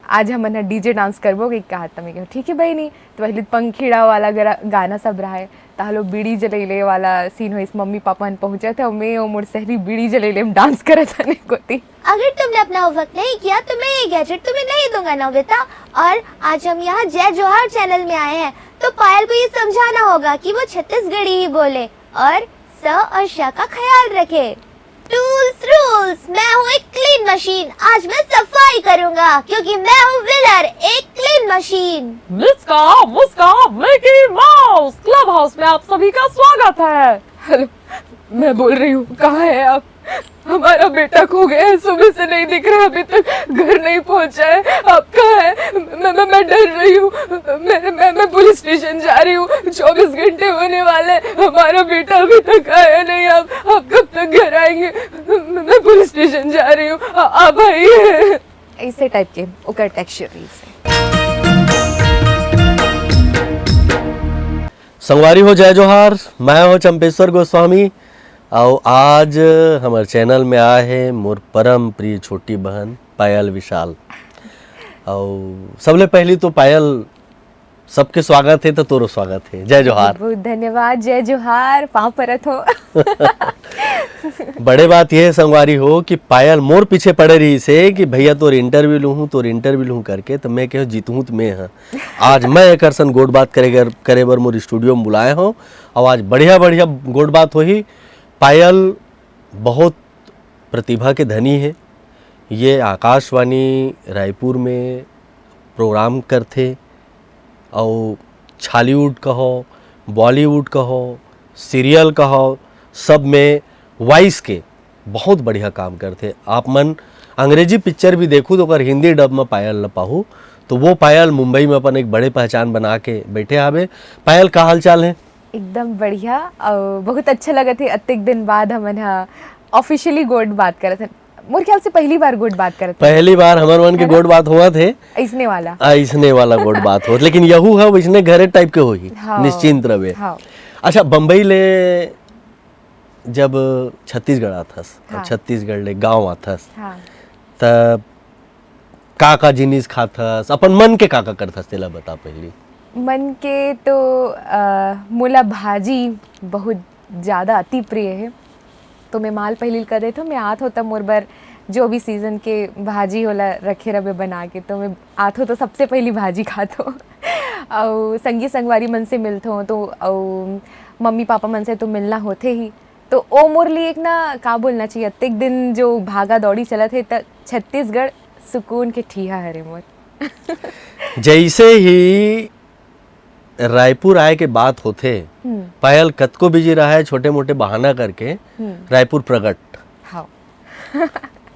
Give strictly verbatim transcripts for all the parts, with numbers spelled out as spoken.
आज हमन ह डीजे डांस करबो कहिके कहत, त मैं कहेंव, "ठीक हे बहिनी।" त पहली पंखीड़ा वाला गरा-, गाना सब रहय, तहां लो बीड़ी जलइले वाला सीन होइस, मम्मी पापा मन पहुंचत हे, मैं अउ मोर सहेली बीड़ी जलइले म डांस करत हन कोती। अगर तुमने अपना होमवर्क नहीं किया तो मैं ये गैजेट तुम्हें नहीं दूंगा ना बेटा। और आज हम यहाँ जय जोहार चैनल में आए हैं, तो पायल को ये समझाना होगा कि वो छत्तीसगढ़ी ही बोले और स और श का ख्याल रखे। टूल्स रूल्स, मैं हूँ एक क्लीन मशीन। आज मैं सफाई करूंगा क्योंकि मैं हूँ विलर, एक क्लीन मशीन। मिचका मुस्का मिकी माउस क्लब हाउस में आप सभी का स्वागत है। हेलो, मैं बोल रही हूँ, कहाँ है आप? हमारा बेटा खो गया है, सुबह से नहीं दिख रहा, अभी तक घर नहीं पहुंचा है। आप कहाँ है? मैं मैं, मैं डर रही हूँ। मैं, मैं मैं पुलिस स्टेशन जा रही हूँ। चौबीस घंटे होने वाले हैं, हमारा बेटा अभी तक आया नहीं। आप आप कब तक घर आएंगे? मैं, मैं पुलिस स्टेशन जा रही हूँ। आ, आप आइए। ऐसे टाइप के ओकर टेक्सचर रहिस हे। संगवारी हो, जय जोहार। मैं हो चंपेश्वर गोस्वामी। अउ आज हमर चैनल में आए हे मोर परम प्रिय छोटी बहन पायल विशाल। अउ सबले पहली तो पायल, सबके स्वागत हे, तो तोरो स्वागत हे। जय जोहार। बहुत धन्यवाद, जय जोहार, पाँव परत हो। बड़े बात ये हे संगवारी हो कि पायल मोर पीछे पड़े रहिस हे कि भैया तोर इंटरव्यू लूहूं, तोर इंटरव्यू लूहूं करके, त मैं कहेंव जीतहूं त मैं ह। आज मैं एकर सन गोठ बात करे गर-, करे बर मोर स्टूडियो में बुलाए हों, अउ आज बढ़िया बढ़िया गोठ बात होही। पायल बहुत प्रतिभा के धनी हे। ये आकाशवाणी रायपुर में प्रोग्राम करथे, अउ छॉलीवुड कहो, बॉलीवुड कहो, सीरियल कहो, सब में वॉइस के बहुत बढ़िया काम करथे। आप मन अंग्रेजी पिक्चर भी देखहू तो ओकर हिंदी डब में पायल ल पाहू, तो वो पायल मुंबई में अपन एक बड़े पहचान बना के बैठे हावे। पायल, का हाल चाल हे? एकदम बढ़िया, अउ बहुत अच्छा लगत हे, अतेक दिन बाद हमन ह ऑफिशियली गोठ बात करत हन। मोर ख्याल से पहली बार गोठ बात करत हन। पहली बार हमर मन के है ना? गोठ बात होवत हे। अइसने वाला। अइसने वाला गोठ बात होवत, लेकिन यहू ह वइसने घरे टाइप के होही, हाँ। निश्चिंत रहे। हाँ। अच्छा, बम्बई ले जब छत्तीसगढ़ आथस, हाँ। छत्तीसगढ़ ले गांव आथस, हाँ। त का का जिनिस खाथस, अपन मन के का का करथस, तेला बता पहिली। मन के तो, अ, मोला भाजी बहुत ज्यादा अति प्रिय हे, तो मैं माल पहिली ल कह देथों, मैं आत हों त मोर बर जो भी सीजन के भाजी होला रखे रबे बना के, तो मैं आत हों तो सबसे पहिली भाजी खात हों। अउ संगी संगवारी मन से मिलथों तो, अउ मम्मी पापा मन से तो मिलना होथे ही, तो ओ मोर लिए एक ना, का बोलना चाहिए, अतेक दिन जो भागा दौड़ी चलत हे, त छत्तीसगढ़ सुकून के ठीहा हरे मोर। जैसे ही रायपुर आए के बात होथे, हम्म। पायल कतको बिजी रहा है, छोटे मोटे बहाना करके हम्म। रायपुर प्रगट। हाँ।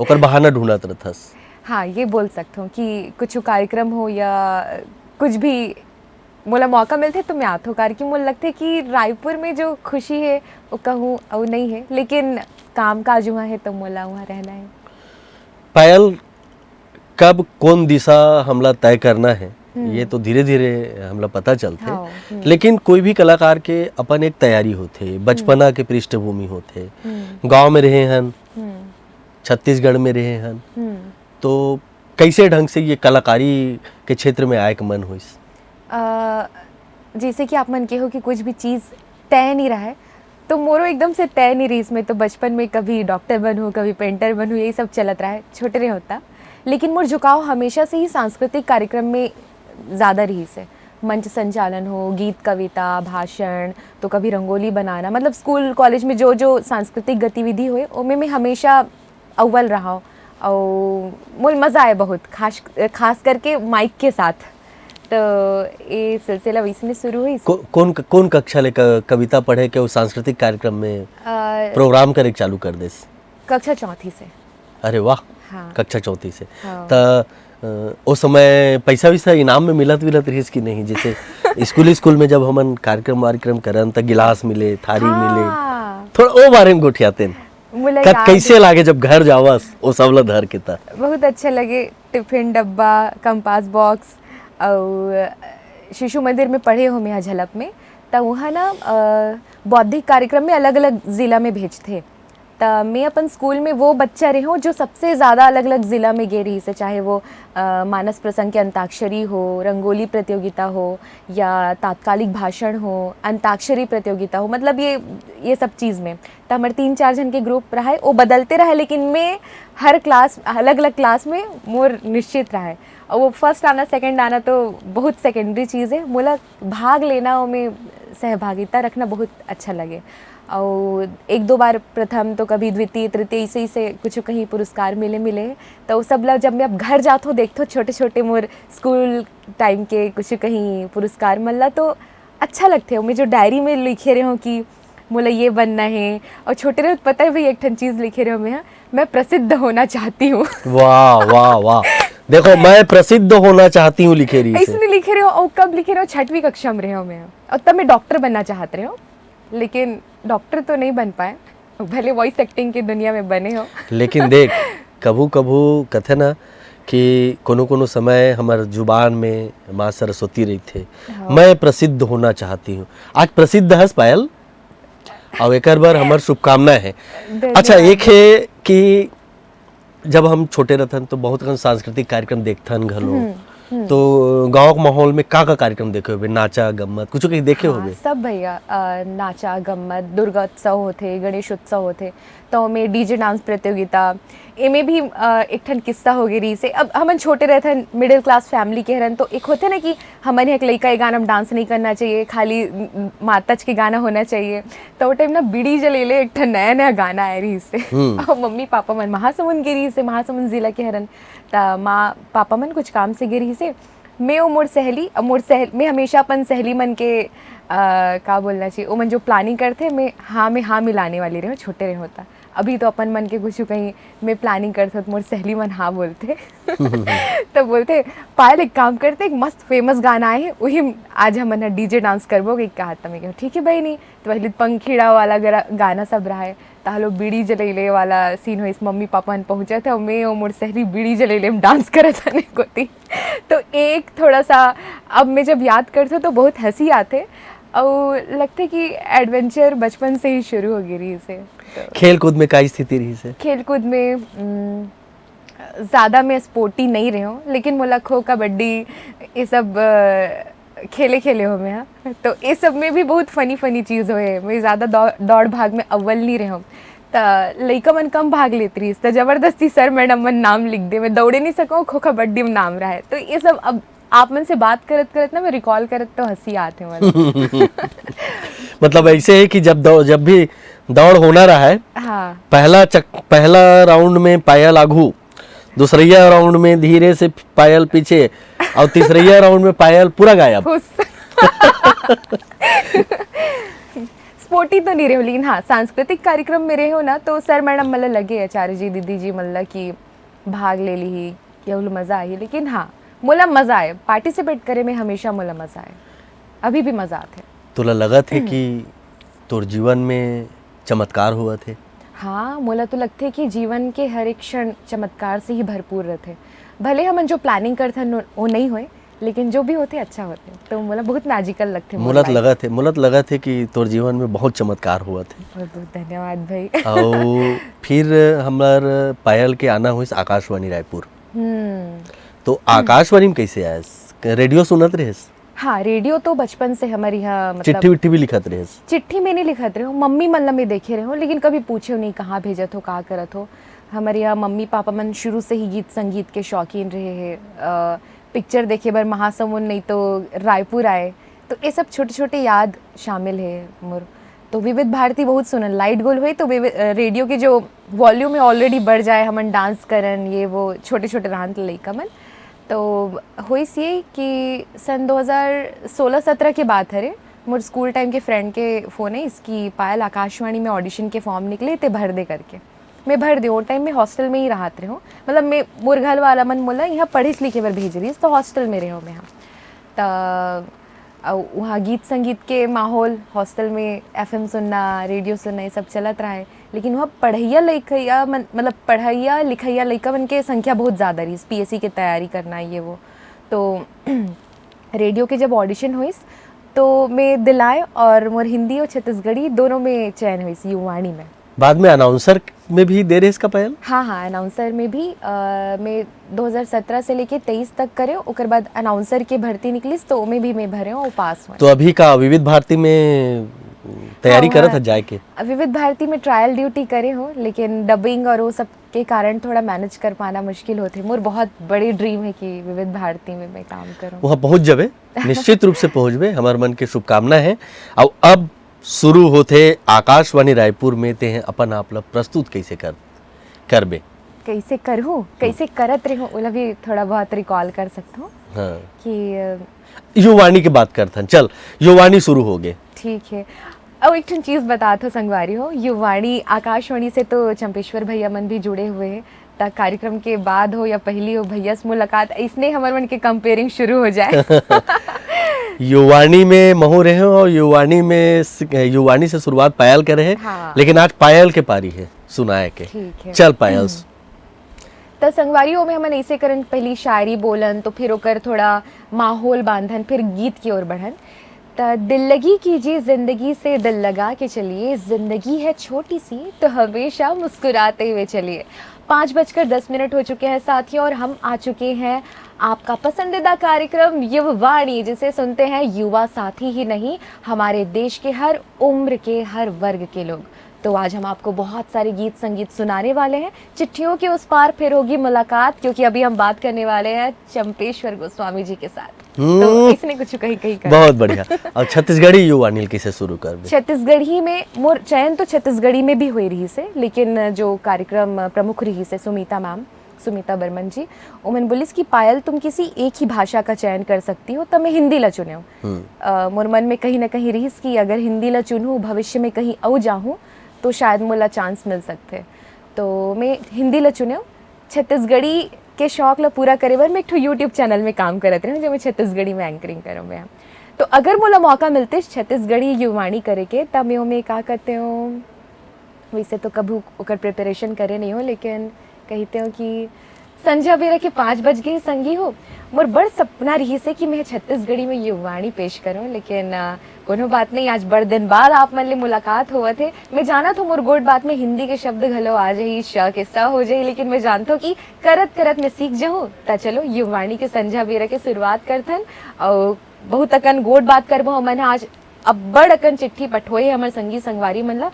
ओकर बहाना ढूंढत रथस। हाँ, ये बोल सकथों कि कुछ कार्यक्रम हो या कुछ भी मोला मौका मिलथे तो मैं आथों, काबर कि मोला लगथे कि रायपुर में जो खुशी हे वो कहूँ अउ नहीं हे, लेकिन काम काज उहाँ हे तो मोला उहाँ रहना हे। पायल, कब कोन दिशा हमला तय करना हे, हम्म। ये तो धीरे-धीरे हमला पता चलथे। हाँ, हम्म। लेकिन कोई भी कलाकार के अपन एक तैयारी होथे, बचपना हम्म। के पृष्ठभूमि होथे, हम्म। गांव में रहे हन, हम्म। छत्तीसगढ़ में रहे हन, हम्म। तो कैसे ढंग से ये कलाकारी के क्षेत्र में आए के मन होइस? अ, जैसे कि आप मन कहो कि कुछ भी चीज़ तय नहीं रहा है, तो मोरो एकदम से तय नहीं रहिस। मैं तो बचपन में कभी डॉक्टर बनूँ, कभी पेंटर बनूँ, यही सब चलत रहा है, छोटे रहे होता। लेकिन मोर झुकाव हमेशा से ही सांस्कृतिक कार्यक्रम में ज़्यादा रहिस हे। मंच संचालन हो, गीत, कविता, भाषण, तो कभी रंगोली बनाना, मतलब स्कूल, कॉलेज में जो, जो सांस्कृतिक गतिविधि होए, ओमे मैं हमेशा अव्वल रहा हूँ। अउ मोल मज़ा आए बहुत, खास, खास करके माइक के साथ। तो ये सिलसिला वैसने शुरू हुई। को-, कौन, कौन कक्षा ले क-, कविता पढ़े के वो सांस्कृतिक कार्यक्रम में अ, प्रोग्राम करे के चालू कर देस? कक्षा चौथी से। अरे वाह, हाँ। कक्षा चौथी से। हाँ। त, अ, ओ समय पैसा वैसा इनाम में मिलत विलत रहिस कि नहीं? जैसे स्कूल, स्कूल में जब हमन कार्यक्रम वार्यक्रम करन त गिलास मिले, थारी हाँ। मिले, थोड़ा ओ बारे में गोठियातेन। मुलाकात कत कैसे लागे जब घर जावस ओ सब ल धर के त? बहुत अच्छा लगे, टिफिन डब्बा, कंपास बॉक्स, अउ शिशु मंदिर में पढ़े हो मैं झलप में, त वहाँ ना, अ, बौद्धिक कार्यक्रम में अलग-अलग जिला में भेजथे। त मैं अपन स्कूल में वो बच्चा रहे हूँ जो सबसे ज़्यादा अलग-अलग ज़िला में गे रहिस हे, चाहे वो, अ, मानस प्रसंग के अंताक्षरी हो, रंगोली प्रतियोगिता हो या तात्कालिक भाषण हो, अंताक्षरी प्रतियोगिता हो, मतलब ये, ये सब चीज़ में। त हमर तीन चार झन के ग्रुप रहे, वो बदलते रहे, लेकिन मैं हर क्लास, अलग-अलग क्लास में मोर निश्चित रहे। और वो फर्स्ट आना, सेकंड आना तो बहुत सेकेंडरी चीज़ है, मोला भाग लेना, ओमे सहभागिता रखना बहुत अच्छा लगे। और एक दो बार प्रथम तो कभी द्वितीय, तृतीय, इसे, इसे कुछ कहीं पुरस्कार मिले, मिले। तो वो सब ला जब मैं अब घर जात हूँ, देखत हूँ छोटे-छोटे मोर स्कूल टाइम के कुछ कहीं पुरस्कार मन ला, तो अच्छा लगथे। ओमे जो डायरी में लिखे रहे हो कि मोला ये बनना है, और छोटे रहे तो पता है भाई, एक ठन चीज़ लिखे रहे हो मैं, हाँ, "मैं प्रसिद्ध होना चाहती हूँ।" वाह, वाह, वाह। देखो, "मैं प्रसिद्ध होना चाहती हूँ" लिखे रहिस हे। इसने लिखे रहे हो, और कब लिखे रहे हो? छठवीं कक्षा में रहे हो मैं, और तब मैं डॉक्टर बनना चाहत रहे हो, लेकिन डॉक्टर तो नहीं बन पाए, भले वॉइस एक्टिंग की दुनिया में बने हो। लेकिन देख, कभू-कभू कथे ना कि कोनो-कोनो समय हमर जुबान में माँ सरस्वती रहिथे, हाँ। "मैं प्रसिद्ध होना चाहती हूँ।" आज प्रसिद्ध हस पायल, अउ एकर बर हमर शुभकामना है। धन्यवाद। अच्छा, एक है कि जब हम छोटे रहथन तो बहुत कन सांस्कृतिक कार्यक्रम देखथन घलो। हम्म, हम्म। तो गाँव के माहौल में का-का कार्यक्रम देखे होबे? नाचा, गम्मत, कुछ कहीं देखे हाँ, होबे? सब भैया, अ, नाचा, गम्मत, दुर्गा उत्सव होथे, गणेश उत्सव होथे, तो ओमे डीजे डांस प्रतियोगिता, एमे भी, अ, एक ठन किस्सा हो गे रहिस हे। अब हमन छोटे रहथन, मिडिल क्लास फैमिली के हरन, तो एक होथे ना कि हमन एक लइका ए गाना में डांस नहीं करना चाहिए, खाली म-, म-, माताज के गाना होना चाहिए। तो वो टाइम ना बीड़ी जलेले एक ठन नया-नया गाना आए रहिस हे। हम्म। और मम्मी पापा मन महासमुंद गे रहिस हे, महासमुंद जिला के हरन। त माँ पापा मन कुछ काम से गे रहिस हे। मैं अउ मोर सहेली, अ, मोर सहेल-, मैं हमेशा अपन सहेली मन के, अ, का बोलना चाहिए, ओमन जो प्लानिंग करथे, मैं हाँ में हाँ मिलाने वाली रहे हूँ, छोटे रहे होता। अभी तो अपन मन के कुछ कहीं मैं प्लानिंग करथों, तो मोर सहेली मन हाँ बोलथे। तो बोलथे, "पायल, एक काम करते, एक मस्त फेमस गाना आए हे, वही आज हमन ह डीजे डांस करबो," कहिके कहत। त मैं कहूँ, "ठीक है बहिनी।" तो पहले पंखीड़ा वाला गरा-, गाना सब रहा है, ताहलो बीड़ी जलैले वाला सीन होइस, मम्मी पापा मन पहुँचत हे, मैं अउ मोर सहेली बीड़ी जलैले में डांस करत हन कोती। तो एक थोड़ा सा, अब मैं जब याद करथों तो बहुत हंसी आथे, अउ लगथे कि एडवेंचर बचपन से ही शुरू हो गे रहिस हे। तो खेल कूद में का स्थिति रहिस हे? खेल कूद में, उम, ज़्यादा मैं स्पोर्टी नहीं रहे हूँ, लेकिन मोला खो, कबड्डी, ये सब, अ, खेले, खेले हो मैं, हाँ। तो ये सब में भी बहुत फनी, फनी चीज़ होए। मैं ज़्यादा दौ-, दौड़ भाग में अव्वल नहीं रहे हूँ। त लइका मन कम भाग लेत रहिस, त जबरदस्ती सर मैडम मन नाम लिख दे। मैं दौड़े नहीं सकूँ, खो, कबड्डी में नाम रहा है। तो ये सब अब आप मन से बात करत, करत ना मैं रिकॉल करत तो हंसी आत हे मोला। मतलब ऐसे है कि जब दौ-, जब भी दौड़ होना रहा है, हाँ। पहला चक-, पहला राउंड में पायल आगू, दूसरैया राउंड में धीरे से पायल पीछे, और तीसरैया राउंड में पायल पूरा गायब। फुस। स्पोर्टी तो नहीं रहे हो, लेकिन हाँ, सांस्कृतिक कार्यक्रम में रहे हो ना, तो सर मैडम मन ल लगे, आचार्य जी, दीदी जी मन ल कि भाग ले ली, ये मज़ा आही। लेकिन हाँ, मोला मज़ा आए, पार्टिसिपेट करे में हमेशा मोला मज़ा आए, अभी भी मज़ा आथे। तोला लगत हे कि तोर जीवन में चमत्कार होवत हे? हाँ, मोला तो लगथे कि जीवन के हर एक क्षण चमत्कार से ही भरपूर रहथे। भले हमन जो प्लानिंग करथन, वो, वो नहीं होए, लेकिन जो भी होथे, अच्छा होथे। तो मोला बहुत मैजिकल लगथे मोर मोला तो लाइफ। लगत हे, मोला तो लगत हे कि तोर जीवन में बहुत चमत्कार होवत हे। बहुत, बहुत धन्यवाद भाई। अउ फिर हमर पायल के आना होइस आकाशवाणी रायपुर। हम्म। तो आकाशवाणी में कैसे आयस? रेडियो सुनत रहेस? हाँ, रेडियो तो बचपन से हमर यहाँ, मतलब चिट्ठी विट्ठी भी लिखत रहेस? चिट्ठी में नहीं लिखत रहे हूँ, मम्मी मन ला मैं देखे रहे हूँ, लेकिन कभी पूछे नहीं कहाँ भेजत हो, का करत हो। हमर यहाँ मम्मी पापा मन शुरू से ही गीत संगीत के शौकीन रहे हैं। अ, पिक्चर देखे बर महासमुंद नहीं तो रायपुर आए, तो ये सब छोटे-छोटे याद शामिल है मोर। तो विविध भारती बहुत सुनन, लाइट गोल होए तो विवि-, अ, रेडियो के जो वॉल्यूम है ऑलरेडी बढ़ जाए, हमन डांस करन, ये वो छोटे-छोटे रहन त लइका मन। तो होइस ये कि सन दो हज़ार सोलह सत्रह के बात हरे, मोर स्कूल टाइम के फ्रेंड के फ़ोन है इसकी, "पायल, आकाशवाणी में ऑडिशन के फॉर्म निकले, ते भर दे," करके। मैं भर दे, वो टाइम में हॉस्टल में ही रहत रहे हूँ, मतलब मैं, मोर घर वाला मन मोला यहाँ पढ़े लिखे बर भेज रही, तो हॉस्टल में रहे हूँ मैं यहाँ। त अउ उहाँ गीत संगीत के माहौल, हॉस्टल में एफएम सुनना, रेडियो सुनना, ये सब चलत रहा है। लेकिन उहाँ पढ़इया लिखइया मन, मतलब पढ़इया लिखइया लइका मन के संख्या बहुत ज़्यादा रहिस, पीएससी के तैयारी करना, ये वो। तो रेडियो के जब ऑडिशन होइस, तो मैं दिलाए और मोर हिंदी और छत्तीसगढ़ी दोनों में चयन होइस युवाणी में। बाद में अनाउंसर में भी दे रहे इसका पायल? हाँ हाँ, अनाउंसर में भी अ, मैं दो हज़ार सत्रह से लेके तेईस तक करे, ओकर बाद अनाउंसर के भर्ती निकलिस तो ओमे भी मैं भरे हूँ और पास हुए। तो अभी का विविध भारती में तैयारी हाँ, करत हाँ। है जाए के? विविध भारती में ट्रायल ड्यूटी करे हूँ, लेकिन डबिंग और वो सब के कारण थोड़ा मैनेज कर पाना मुश्किल होते। मोर बहुत बड़ी ड्रीम है कि विविध भारती में मैं काम करूँ। वहाँ पहुँच जबे, निश्चित रूप से पहुँचबे, हमार मन के शुभकामना है। और अब शुरू होथे आकाशवाणी रायपुर में, ते हैं अपन आप ला प्रस्तुत कैसे कर करबे? कैसे करूँ, कैसे करत रहूँ, ओला भी थोड़ा बहुत रिकॉल कर सकता हूँ हाँ, कि अ, युवाणी के बात करथन। चल, युवाणी शुरू हो गए। ठीक है। अब एक ठन चीज बतात हो संगवारी हो, युवाणी आकाशवाणी से तो चंपेश्वर भैया मन भी जुड़े हुए हैं, त कार्यक्रम के बाद हो या पहली हो, भैया से मुलाकात, इसने हमर मन के कंपेयरिंग शुरू हो जाए। युवाणी में महू रहे हो और युवाणी में स- युवाणी से शुरुआत पायल करे है, हाँ। लेकिन आज पायल के पारी है सुनाए के। ठीक है। चल पायल। त संगवारी हो, में हमन ऐसे करन, पहली शायरी बोलन, तो फिर ओकर थोड़ा माहौल बांधन, फिर गीत की ओर बढ़न। त दिल लगी कीजिए, जिंदगी से दिल लगा के चलिए, जिंदगी है छोटी सी तो हमेशा मुस्कुराते हुए चलिए। पाँच बजकर दस मिनट हो चुके हैं साथियों, और हम आ चुके हैं आपका पसंदीदा कार्यक्रम युवावाणी, जिसे सुनते हैं युवा साथी ही नहीं, हमारे देश के हर उम्र के, हर वर्ग के लोग। तो आज हम आपको बहुत सारे गीत संगीत सुनाने वाले हैं। चिट्ठियों के उस पार फिर होगी मुलाकात, क्योंकि अभी हम बात करने वाले हैं चंपेश्वर गोस्वामी जी के साथ। तो हम्म। इसने कुछ कहीं कहीं कर बहुत बढ़िया। और छत्तीसगढ़ी युवाणी ल किसे शुरू करबे? छत्तीसगढ़ी में मोर चयन तो छत्तीसगढ़ी में भी हुई रही से, लेकिन जो कार्यक्रम प्रमुख रही से सुमीता मैम, सुमीता बर्मन जी, उमन बोलिस कि पायल, तुम किसी एक ही भाषा का चयन कर सकती हो, तब मैं हिंदी ला चुने हूँ। हम्म। अ, मोर मन में कहीं ना कहीं रहिस कि अगर हिंदी ला चुनहूँ, भविष्य में कहीं अउ जाहूँ, तो शायद मोला चांस मिल सकथे। तो मैं हिंदी ला चुने हूँ। छत्तीसगढ़ी के शौक ला पूरा करे बर मैं एक ठो यूट्यूब चैनल में काम करत रहे हूँ, जो मैं छत्तीसगढ़ी में एंकरिंग करम मैं। तो अगर मोला मौका मिलते छत्तीसगढ़ी युवाणी करे के, तब मैं ओमे का कहते हूँ, वैसे तो कभू ओकर प्रिपरेशन करे नहीं हो, लेकिन कहते हो कि संझा बेरा के पाँच बज गए संगी हो, मोर बड़ सपना रही से कि मैं छत्तीसगढ़ी में युवाणी पेश करूं, लेकिन अ, कोनो बात नहीं, आज बड़ दिन बाद आप मन ले मुलाकात होवत हे। मैं जानत हूँ मोर गोठ बात में हिंदी के शब्द घलो आ जाही, श के स हो जाही, लेकिन मैं जानत हूँ कि करत करत मैं सीख जाहूँ। त चलो युवाणी के संझा बेरा के शुरुआत करथन, और बहुत अकन गोठ बात करबो हमन आज। अब बड़ अकन चिट्ठी पठोए हमर संगी संगवारी मन ला,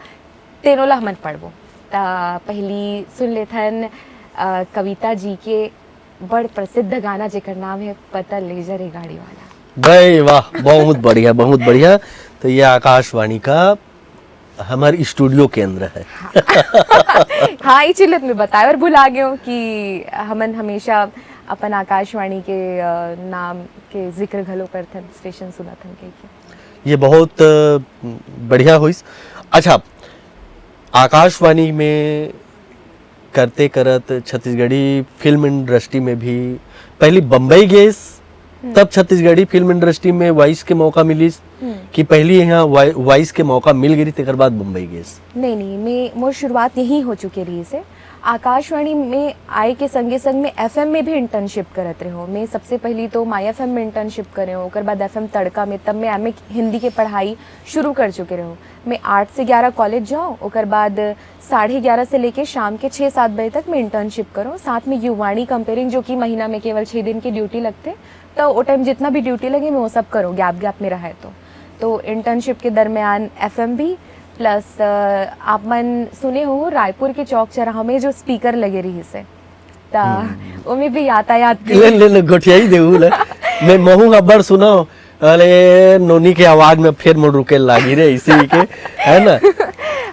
तेनो ला हमन पढ़बो। त पहली सुन लेथन अ, कविता जी के बड़ प्रसिद्ध गाना जेकर नाम है पता ले जा रे गाड़ी वाला। भाई वाह, बहुत बढ़िया, बहुत बढ़िया। तो ये आकाशवाणी का हमारे स्टूडियो केंद्र है। हाँ, ये चीज मैं बताए और भुला गए हूँ कि हमन हमेशा अपन आकाशवाणी के अ, नाम के जिक्र घलो करथन, स्टेशन सुनथन कह के। ये बहुत अ, बढ़िया होइस। अच्छा, आकाशवाणी में करते करत छत्तीसगढ़ी फिल्म इंडस्ट्री में भी पहली बम्बई गेस, तब छत्तीसगढ़ी फिल्म इंडस्ट्री में वॉइस के मौका मिलिस कि पहली यहाँ वॉइ- वॉइस के मौका मिल गई, तेकर बाद बम्बई गेस? नहीं नहीं, मैं मोर शुरुआत यहीं हो चुके रही से। आकाशवाणी में आए के संगे संग में एफएम में भी इंटर्नशिप करत रहे हूँ। मैं सबसे पहली तो माई एफएम में इंटर्नशिप करे हूँ, ओकर बाद एफएम तड़का में, तब मैं एमए हिंदी के पढ़ाई शुरू कर चुके रहे हूँ। मैं आठ से ग्यारह कॉलेज जाऊँ, ओकर बाद साढ़े ग्यारह से लेके शाम के छः सात बजे तक मैं इंटर्नशिप करूँ। साथ में युवाणी कंपेयरिंग, जो कि महीना में केवल छः दिन की ड्यूटी लगते, तो वो टाइम जितना भी ड्यूटी लगे मैं वो सब करूँ, गैप गैप में रहे तो। तो इंटर्नशिप के दरमियान एफएम भी, प्लस आप मन सुने हो रायपुर के चौक चौराहा में जो स्पीकर लगे रही से, त ओमे भी यातायात के ले ले ले गोठियाई देऊ ले। मैं महू अब्बड़ सुनो, अरे नोनी के आवाज में फिर मुड़ रुके लागी रे, इसी के, है ना?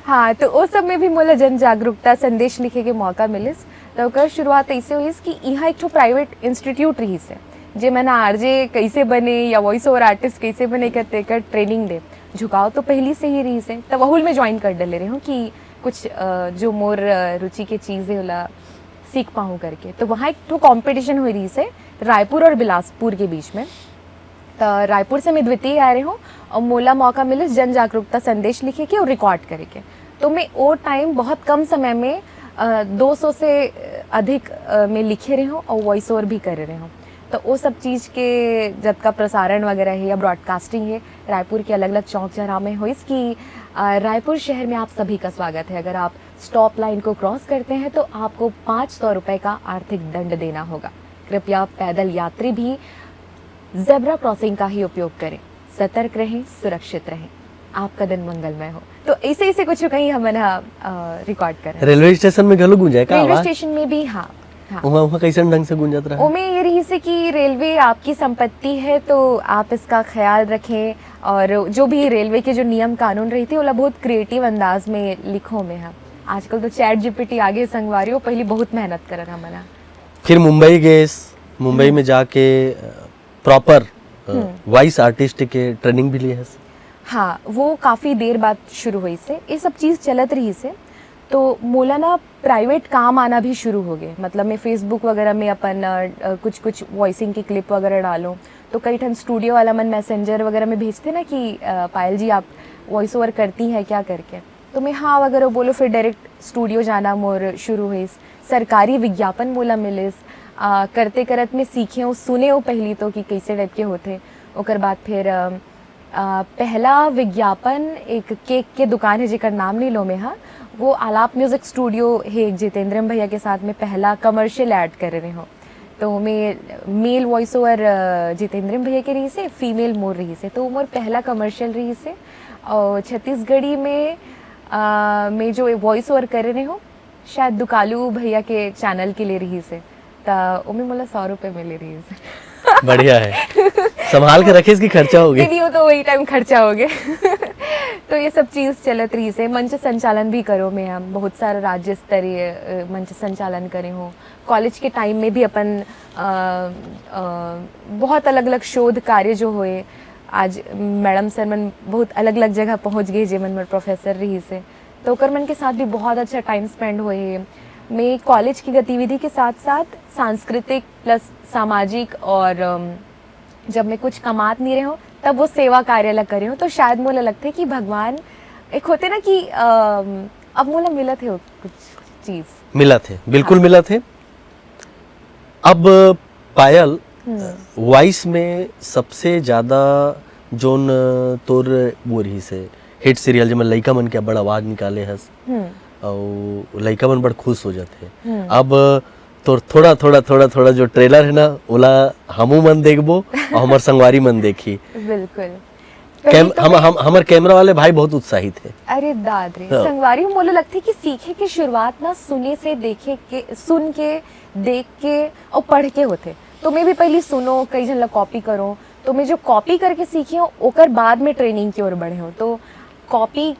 हाँ, तो ओ सब में भी मोला जन जागरूकता संदेश लिखे के मौका मिलिस। तो ओकर शुरुआत ऐसे हुई कि यहाँ एक ठो प्राइवेट इंस्टीट्यूट रही से, जे मन आरजे कैसे बने या वॉइस ओवर आर्टिस्ट कैसे बने करते कर ट्रेनिंग दे। झुकाव तो पहली से ही रही से, तब वहुल में ज्वाइन कर डले रहे हूँ कि कुछ अ, जो मोर अ, रुचि के चीज़ है ओला सीख पाऊँ करके। तो वहाँ एक ठो कॉम्पिटिशन हुई रही से रायपुर और बिलासपुर के बीच में। तो रायपुर से मैं द्वितीय आ रहे हूँ और मोला मौका मिले जन जागरूकता संदेश लिखे के और रिकॉर्ड करे के। तो मैं वो टाइम बहुत कम समय में अ, दो सौ से अधिक अ, मैं लिखे रहे हूँ और वॉइस ओवर भी कर रहे हूँ। तो वो सब चीज़ के जतका प्रसारण वगैरह हे या ब्रॉडकास्टिंग हे, रायपुर के अलग-अलग चौक चौराहा में होइस कि, अ, रायपुर शहर में आप सभी का स्वागत है। अगर आप स्टॉप लाइन को क्रॉस करते हैं तो आपको पाँच सौ रुपए का आर्थिक दंड देना होगा। कृपया पैदल यात्री भी जेब्रा क्रॉसिंग का ही उपयोग करें। सतर्क रहें, सुरक्षित रहें, आपका दिन मंगलमय हो। तो ऐसे, ऐसे कुछ कहीं हमन ह, अ, रिकॉर्ड करें। रेलवे स्टेशन में घलो गूंजाय का रेलवे आवाज? स्टेशन में भी, हाँ, हाँ। उहाँ, उहाँ कैसन ढंग से गूंजत रहा? ओमे ये रहिसे कि रेलवे आपकी संपत्ति है, तो आप इसका ख्याल रखें और जो भी रेलवे के जो नियम कानून रहिथे, ओला बहुत क्रिएटिव अंदाज में लिखो में ह। आजकल तो चैट जीपीटी आगे संगवारी हो, पहली बहुत मेहनत करत हमन ह। फिर मुंबई गेस, मुंबई हम्म। में जाके, अ, प्रॉपर, अ, हम्म। वॉइस आर्टिस्ट के ट्रेनिंग भी लिए हस? हाँ, वो काफ़ी देर बाद शुरू होइसे। ये सब चीज़ चलत रहिसे। तो मोला ना प्राइवेट काम आना भी शुरू हो गए। मतलब मैं Facebook वगैरह में अपन, अ, अ, कुछ-कुछ वॉइसिंग की क्लिप वगैरह डालूँ। तो कई ठन स्टूडियो वाला मन मैसेंजर वगैरह में भेजथे ना कि, अ, "पायल जी, आप वॉइस ओवर करती हैं क्या?" करके। तो मैं हाँ वगैरह बोलूँ, फिर डायरेक्ट स्टूडियो जाना मोर शुरू होइस। सरकारी विज्ञापन मोला मिलिस। अ, करते करत मैं सीखे हूँ, सुने हूँ पहली तो कि कैसे टाइप के होथे। ओकर बाद फिर, अ, अ, पहला विज्ञापन एक केक के दुकान है, जेकर नाम नहीं लो मैं, हाँ, वो आलाप म्यूजिक स्टूडियो है, एक जितेंद्रम भैया के साथ में पहला कमर्शियल ऐड करे रहे हूँ। तो मैं मेल वॉइस ओवर, अ, जितेंद्रम भैया के रहिसे, फीमेल मोर रहिसे, तो मोर पहला कमर्शियल रहिसे। और छत्तीसगढ़ी में, अ, मैं जो वॉइस ओवर करे रहे हूँ, शायद दुकालू भैया के चैनल के लिए रहिसे, त ओमे मोला सौ रुपए मिले रहिसे। बढ़िया है। संभाल के रखेस कि खर्चा हो गए? नहीं, नहीं, वो तो वही टाइम खर्चा हो गए। तो ये सब चीज़ चलत रहिसे। मंच संचालन भी करो मैं, हम बहुत सारा राज्य स्तरीय, अ, मंच संचालन करे हूँ। कॉलेज के टाइम में भी अपन, अ, अ, बहुत अलग-अलग शोध कार्य जो होए, आज मैडम सर मन बहुत अलग-अलग जगह पहुँच गए, जे मन मोर प्रोफेसर रहिसे, तो ओकर मन के साथ भी बहुत अच्छा टाइम स्पेंड होए हे। मैं कॉलेज की गतिविधि के साथ-साथ सांस्कृतिक प्लस सामाजिक और, अम, जब मैं कुछ कमात नहीं रहे हूँ, तब वो सेवा कार्य ला करे हूँ। तो शायद मोला लगथे कि भगवान एक होथे ना कि, अम, अब मोला मिलत हे कुछ चीज़। मिलत हे, बिल्कुल हाँ। मिलत हे। अब पायल, हम्म। वॉइस में सबसे ज्यादा जोन तोर वो रहिसे हिट सीरियल, जेमा लइका मन के अब्बड़ आवाज निकाले हस, हम्म। अउ लइका मन बड़ खुश हो जाथे। हम्म। अब तोर थोड़ा, थोड़ा, थोड़ा, थोड़ा जो ट्रेलर है ना, ओला हमू मन देखबो अउ हमर संगवारी मन देखही। बिल्कुल। पहली कैम-, तो हम, मैं हम, हमर कैमरा वाले भाई बहुत उत्साहित है। अरे दाद रे, हाँ। संगवारी, मोला लगथे कि सीखे के शुरुआत ना सुने से, देखे के, सुन के, देख के और पढ़ के होथे। तो मैं भी पहली सुनो, कई झन ला कॉपी करो, तो मैं जो कॉपी करके सीखे हूँ, ओकर बाद में ट्रेनिंग की ओर बढ़े हूँ। तो कॉपी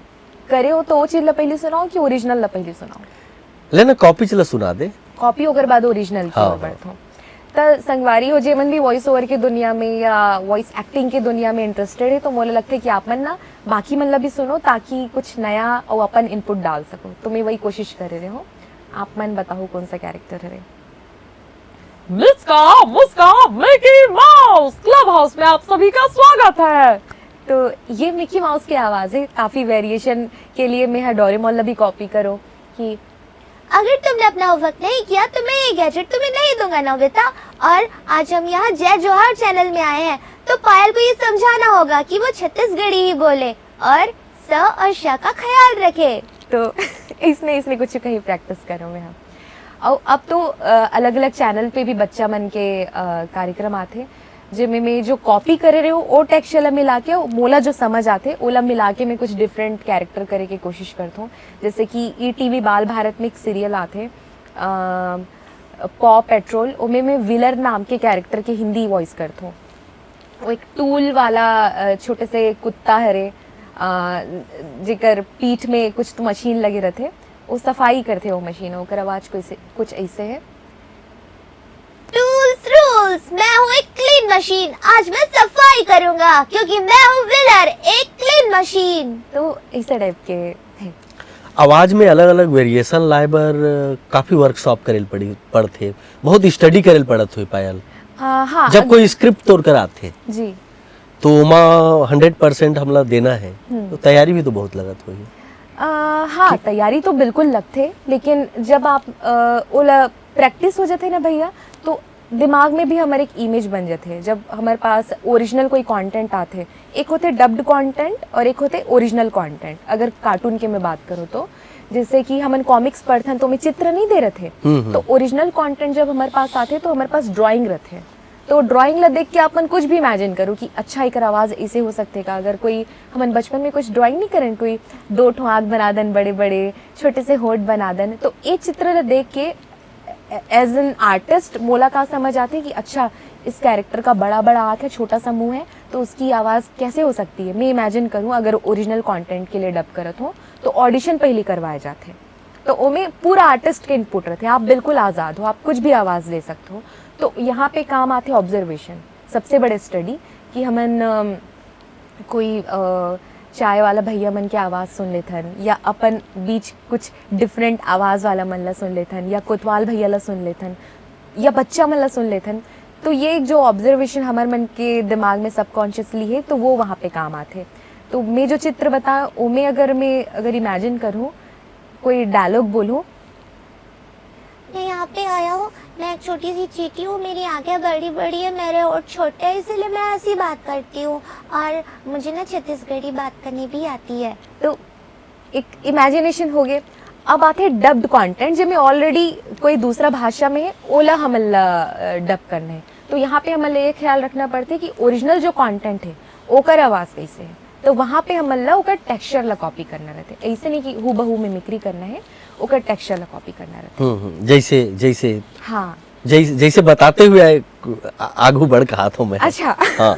करे हो तो वो चीज ला पहली सुनाओ कि ओरिजिनल ला पहली सुनाओ? ले ना, कॉपी चला सुना दे। कॉपी ओकर बाद ओरिजिनल की हाँ, ओर हाँ। बढ़थों। त संगवारी हो, जेमन भी वॉइस ओवर के दुनिया में या वॉइस एक्टिंग के दुनिया में इंटरेस्टेड है, तो मोला लगथे कि आप मन ना बाकी मन ला भी सुनो, ताकि कुछ नया और अपन इनपुट डाल सको। तो मैं वही कोशिश करे रहे हूँ। आप मन बताओ, कौन सा कैरेक्टर है? मिचका मुचका मिकी माउस क्लब हाउस में आप सभी का स्वागत है। तो ये मिकी माउस की आवाज़ है। काफ़ी वेरिएशन के लिए मैं हर डोरेमोन ला भी कॉपी करो कि अगर तुमने अपना होमवर्क नहीं किया तो मैं ये गैजेट तुम्हें नहीं दूंगा, नोबिता। और आज हम यहाँ जय जोहार चैनल में आए हैं, तो पायल को ये समझाना होगा कि वो छत्तीसगढ़ी ही बोले और स और श का ख्याल रखे। तो इसने, इसने कुछ कहीं प्रैक्टिस करो मैं। हाँ, और अब तो, अ, अलग-अलग चैनल पे भी बच्चा मन के, अ, कार्यक्रम आथे, जेमे मैं जो कॉपी करे रहे हूँ, ओ टेक्स्ट ला मिला के, मोला जो समझ आथे, ओला मिला के मैं कुछ डिफरेंट कैरेक्टर करे के कोशिश करथों। जैसे कि ई टीवी बाल भारत में एक सीरियल आथे, अ, पॉ पेट्रोल, ओमे मैं विलर नाम के कैरेक्टर के हिंदी वॉइस करथों। वो एक टूल वाला, अ, छोटे से कुत्ता हरे, अ, जेकर पीठ में कुछ तो मशीन लगे रहथे, वो सफाई करथे वो मशीन, ओकर आवाज कुछ, कुछ ऐसे है। टूल्स रूल्स, मैं हूँ एक क्लीन मशीन, आज मैं सफाई करूंगा क्योंकि मैं हूँ विलर, एक क्लीन मशीन। तो इस टाइप के है। आवाज में अलग-अलग वेरिएशन लाए बर काफी वर्कशॉप करे ल पड़ी, पड़थे, बहुत स्टडी करे ल पड़त होही पायल। आ, हाँ, जब अग- कोई स्क्रिप्ट तोर कर आथे, जी। तो ओमा हंड्रेड परसेंट हमला देना है, हम्म। तो तैयारी भी तो बहुत लगत होही। आ, हाँ, तैयारी तो बिल्कुल लगथे, लेकिन जब आप, अ, ओला प्रैक्टिस हो जाथे ना भैया, तो दिमाग में भी हमर एक इमेज बन जाथे। जब हमर पास ओरिजिनल कोई कंटेंट आथे, एक होथे डब्ड कंटेंट और एक होथे ओरिजिनल कंटेंट। अगर कार्टून के मैं बात करूँ तो, जैसे कि हमन कॉमिक्स पढ़थन तो ओमे चित्र नहीं दे रथे, हम्म, हम्म। तो ओरिजिनल कंटेंट जब हमर पास आथे तो हमर पास ड्राइंग रथे। तो ड्राइंग ला देख के अपन कुछ भी इमेजिन करो कि अच्छा, एकर आवाज ऐसे हो सकथे का। अगर कोई, हमन बचपन में कुछ ड्राइंग नहीं करन, कोई दो ठो आँख बना दन बड़े बड़े, छोटे से होठ बना दन, तो ये चित्र ला देख के एज एन आर्टिस्ट मोला का समझ आथे कि अच्छा, इस कैरेक्टर का बड़ा बड़ा आँख है, छोटा सा मुंह है, तो उसकी आवाज़ कैसे हो सकती है। मैं इमेजिन करूँ, अगर ओरिजिनल कंटेंट के लिए डब करत हो तो ऑडिशन पहली करवाए जाथे, तो ओमे पूरा आर्टिस्ट के इनपुट रहते हैं। आप बिल्कुल आज़ाद हो, आप कुछ भी आवाज़ दे सकते हो। तो यहाँ पे काम आथे ऑब्जर्वेशन, सबसे बड़े स्टडी, कि हमन अम, कोई अ, चाय वाला भैया मन के आवाज़ सुन लेथन, या अपन बीच कुछ डिफरेंट आवाज़ वाला मन ला सुन लेथन, या कोतवाल भैया ला सुन लेथन, या बच्चा मन ला सुन लेथन। तो ये एक जो ऑब्जर्वेशन हमर मन के दिमाग में सबकॉन्शियसली है, तो वो वहाँ पे काम आथे। तो मैं जो चित्र बता, ओमे अगर मैं अगर इमेजिन करूँ कोई डायलॉग बोलूँ, मैं यहाँ पे आया हूँ, मैं एक छोटी सी चींटी हूँ, मेरी आंखें बड़ी बड़ी है, मेरे होठ छोटे हैं, इसीलिए मैं ऐसी बात करती हूँ और मुझे ना छत्तीसगढ़ी बात करनी भी आती है। तो एक इमेजिनेशन हो गए। अब आथे डब्ड कंटेंट, जेमे ऑलरेडी कोई दूसरा भाषा में है, ओला हमन ला डब करना है। तो यहाँ पे हमन ला ये ख्याल रखना पड़थे कि ओरिजिनल जो कंटेंट है, ओकर आवाज़ कैसे है। तो वहाँ पे हमन ला ओकर टेक्सचर ला कॉपी करना रहथे। ऐसे नहीं कि हूबहू मिमिक्री करना है, ओकर टेक्सचर ला कॉपी करना रहथे। हम्म, हम्म, जैसे जैसे हाँ, जैसे जैसे बताते हुए आए, आ- आगू बढ़ कहा था मैं। अच्छा। हाँ।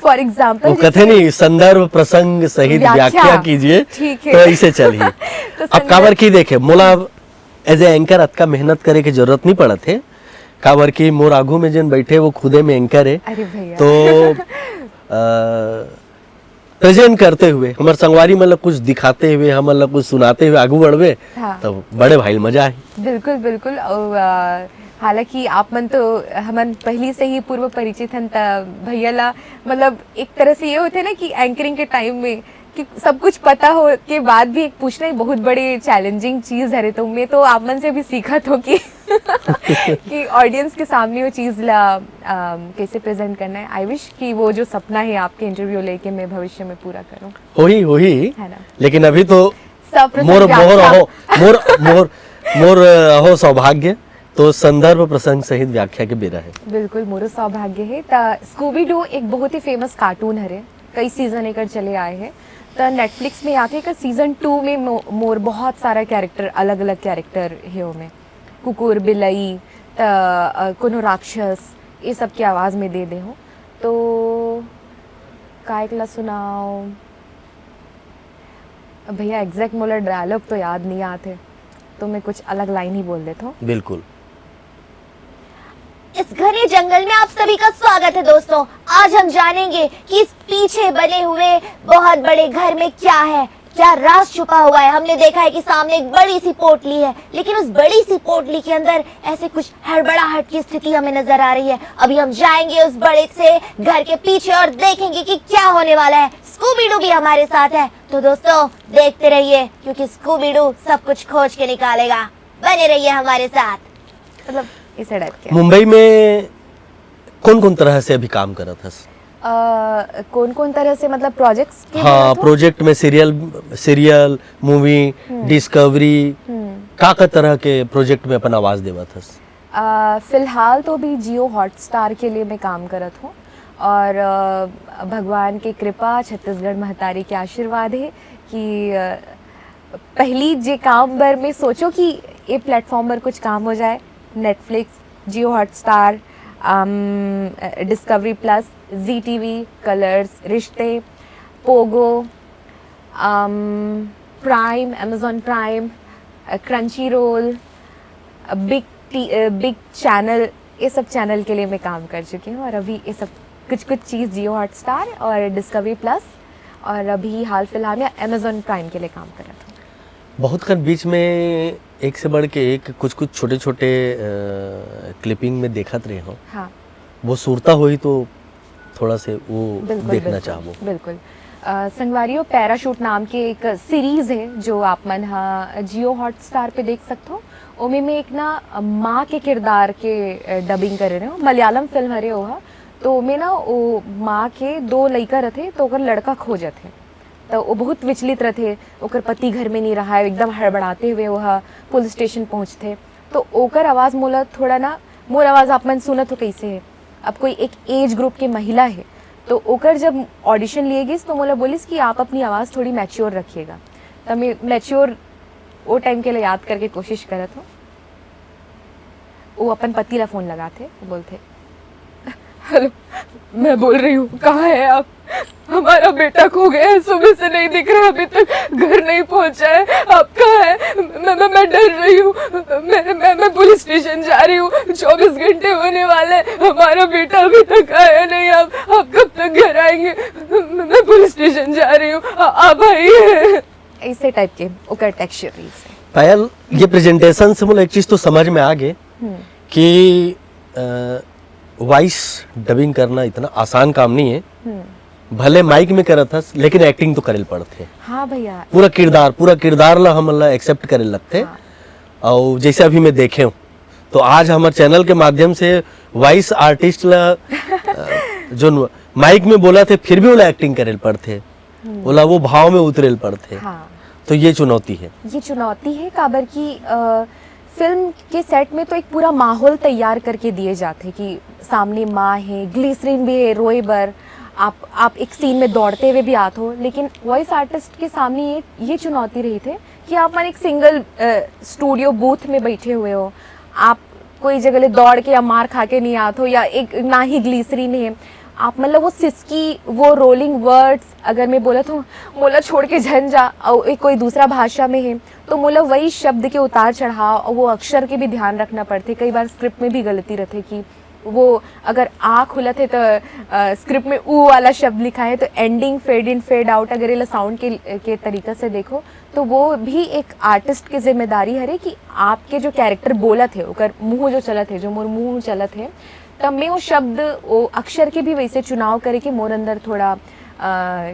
फॉर एग्जाम्पल, वो कथे नहीं, संदर्भ प्रसंग सहित व्याख्या। व्याख्या कीजिए, ठीक है। तो ऐसे चलिए। तो अब काबर की देखे, मोला अब एज ए एंकर अतका मेहनत करे की जरूरत नहीं पड़त है, काबर की मोर आगू में जेन बैठे वो खुदे में एंकर है। अरे भैया। तो प्रेजेंट करते हुए, हमर संगवारी मन ला कुछ दिखाते हुए, हमन ला कुछ सुनाते हुए आगू बढ़बे, हाँ। तो बड़े भाई ल मजा आही। बिल्कुल, बिल्कुल। और, अ, हालांकि आप मन तो, हमन पहली से ही पूर्व परिचित हन, त भैया ला, मतलब, एक तरह से ये होथे ना कि एंकरिंग के टाइम में कि सब कुछ पता हो के बाद भी एक पूछना ही बहुत बड़ी चैलेंजिंग चीज हरे। तो मैं तो आप मन से भी सीखत हो कि कि ऑडियंस के सामने वो चीज ला, अम, कैसे प्रेजेंट करना है। आई विश कि वो जो सपना है आपके इंटरव्यू लेके, मैं भविष्य में पूरा करूँ। होही होही। है ना। लेकिन अभी तो सप्रसंग मोर मोर व्याख्या। अहो मोर मोर मोर अहो सौभाग्य, तो संदर्भ प्रसंग सहित व्याख्या के बेरा है। बिल्कुल, मोरो सौभाग्य है। त स्कूबी डू एक बहुत ही फेमस कार्टून हरे, कई सीजन एकर चले आए हैं। त नेटफ्लिक्स में आथे, एकर सीजन टू में मो-, मोर बहुत सारा कैरेक्टर, अलग अलग कैरेक्टर है ओमे, कुकुर, बिलई, त अ, कोनो राक्षस, ये सब की आवाज़ में दे दे हो। तो काय ला सुनाओ भैया, एग्जैक्ट मोला डायलॉग तो याद नहीं आते, तो मैं कुछ अलग लाइन ही बोल देता हूँ। बिल्कुल। इस घने जंगल में आप सभी का स्वागत है दोस्तों। आज हम जानेंगे कि इस पीछे बने हुए बहुत बड़े घर में क्या है, क्या राज छुपा हुआ है। हमने देखा है कि सामने एक बड़ी सी पोटली है, लेकिन उस बड़ी सी पोटली के अंदर ऐसे कुछ हड़बड़ाहट की स्थिति हमें नजर आ रही है। अभी हम जाएंगे उस बड़े से घर के पीछे और देखेंगे कि क्या होने वाला है। स्कूबी डू भी हमारे साथ है, तो दोस्तों, देखते रहिए, क्योंकि स्कूबी डू सब कुछ खोज के निकालेगा। बने रहिए हमारे साथ। मतलब, इसे टाइप के। मुंबई में कौन कौन तरह से अभी काम करत हस? कौन कौन तरह से, मतलब, प्रोजेक्ट्स के हाँ, बात हो? प्रोजेक्ट में सीरियल, सीरियल, मूवी, डिस्कवरी, का का तरह के प्रोजेक्ट में अपन आवाज देवत हस? अ, फिलहाल तो अभी जियो हॉटस्टार के लिए मैं काम करत हूँ और अ, भगवान की कृपा, छत्तीसगढ़ महतारी के आशीर्वाद है कि अ, पहली जे काम बर मैं सोचो कि ये प्लेटफॉर्म पर कुछ काम हो जाए, Netflix, Jio Hotstar, Discovery plus, Zee TV, Colors, Rishtey, Pogo, Prime, Amazon Prime, Crunchyroll, big T big channel, ये सब चैनल के लिए मैं काम कर चुकी हूँ और अभी ये सब कुछ कुछ चीज़ जियो हॉटस्टार और डिस्कवरी प्लस और अभी हाल फिलहाल में अमेजॉन प्राइम के लिए काम कर रहा हूँ। बहुत खन बीच में एक से बढ़ के एक कुछ कुछ छोटे छोटे क्लिपिंग में देखत रहे हो, हाँ, वो सुरता होई तो थोड़ा से वो बिल्कुल, देखना बिल्कुल, चाहबो। बिल्कुल। अ, संगवारियों, पैराशूट नाम के एक सीरीज है जो आप मन ह जियो हॉटस्टार पे देख सकथो। ओमे में एक ना, अ, माँ के किरदार के, अ, डबिंग करे रहे हो। मलयालम फिल्म हरे ओहा। तो ओमे ना ओ माँ के दो लइका रथे, तो ओकर लड़का खो जथे। तो वो बहुत विचलित रथे, ओकर पति घर में नहीं रहा है, एकदम हड़बड़ाते हुए वह पुलिस स्टेशन पहुँचथे। तो ओकर आवाज़ मोला थोड़ा ना, मोर आवाज़ आप मन सुनत हो कैसे है। अब कोई एक एज ग्रुप के महिला है, तो ओकर जब ऑडिशन लिए गिस, तो मोला बोलिस कि आप अपनी आवाज़ थोड़ी मैच्योर रखिएगा। तब मैं मैच्योर वो टाइम के लिए याद करके कोशिश करत हूँ। वो अपन पति ला फोन लगाथे, बोलथे, "हेलो, मैं बोल रही हूँ, कहाँ है आप? हमारा बेटा खो गया है, सुबह से नहीं दिख रहा, अभी तक घर नहीं पहुंचा है। आप कहाँ है? मैं, मैं, मैं डर रही हूँ। मैं, मैं, मैं पुलिस स्टेशन जा रही हूँ। चौबीस घंटे होने वाले हैं, हमारा बेटा अभी तक आया नहीं। आप, आप कब तक घर आएंगे? मैं, मैं पुलिस स्टेशन जा रही हूँ, आ- आप आइए।" ऐसे टाइप के ओकर टेक्सचर रहिस हे। पायल, ये प्रेजेंटेशन से मोला एक चीज तो समझ में आ गे हम्म। कि वॉइस डबिंग करना इतना आसान काम नहीं है। हम्म। भले माइक में करत हस, लेकिन एक्टिंग तो करे ल पड़थे। हाँ भैया। पूरा किरदार, पूरा किरदार ला हमन ला एक्सेप्ट करे लगथे। हाँ। और जैसे अभी मैं देखे हूँ, तो आज हमारे चैनल के माध्यम से वॉइस आर्टिस्ट ला, अ, जो माइक में बोलथे, फिर भी ओला एक्टिंग करे ल पड़थे, हम्म। ओला वो भाव में उतरे ल पड़थे। हाँ। तो ये चुनौती है। ये चुनौती है, काबर कि, अ, फिल्म के सेट में तो एक पूरा माहौल तैयार करके दिए जाथे कि सामने माँ है, ग्लिसरीन भी है रोए बर, आप, आप एक सीन में दौड़ते हुए भी आत हो, लेकिन वॉइस आर्टिस्ट के सामने ये, ये चुनौती रहिथे कि आप मन एक सिंगल, अ, स्टूडियो बूथ में बैठे हुए हो, आप कोई जगह ले दौड़ के या मार खा के नहीं आत हो, या एक ना ही ग्लिसरीन है, आप मतलब वो सिसकी, वो रोलिंग वर्ड्स, अगर मैं बोलत हूँ, "मोला छोड़ के झन जा", और एक कोई दूसरा भाषा में है, तो मोला वही शब्द के उतार चढ़ाव और वो अक्षर के भी ध्यान रखना पड़थे। कई बार स्क्रिप्ट में भी गलती रथे कि वो अगर आ खुलत है तो, अ, स्क्रिप्ट में ऊ वाला शब्द लिखा है, तो ending, fade in, fade out, अगर ये साउंड के, के तरीका से देखो, तो वो भी एक आर्टिस्ट की जिम्मेदारी हरे कि आपके जो कैरेक्टर बोलत है, ओकर मुंह जो चलत है, जो मोर मुंह चलत है, तब मैं वो शब्द, वो अक्षर के भी वैसे चुनाव करे कि मोर अंदर थोड़ा, अ,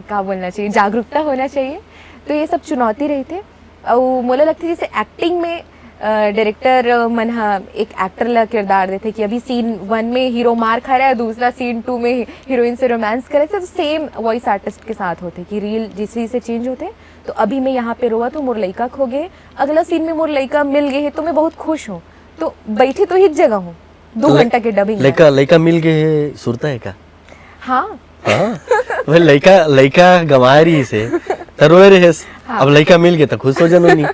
का बोलना चाहिए, जागरूकता होना चाहिए। तो ये सब चुनौती रहिथे। अउ मोला लगथे जैसे एक्टिंग में, अ, डायरेक्टर मन ह एक एक्टर ला किरदार देथे कि अभी सीन वन में हीरो मार खा रहा है, दूसरा सीन टू में हीरोइन से रोमांस करे, तो सेम वॉइस आर्टिस्ट के साथ होथे कि रील जैसे जैसे चेंज होथे। तो अभी मैं यहाँ पे रोवत हूँ, मोर लइका खो गे, अगला सीन में मोर लइका मिल गए है, तो मैं बहुत खुश हूँ। तो बैठे तो ही जगह हूँ, दो ले-, घंटा के डबिंग है। लइका, लइका मिल गए है, सुरता है का? हाँ। हाँ, वह लइका, लइका गंवाए रहिस हे, त रोए रहेस। हाँ। अब लइका मिल गए त खुश हो जनो नी।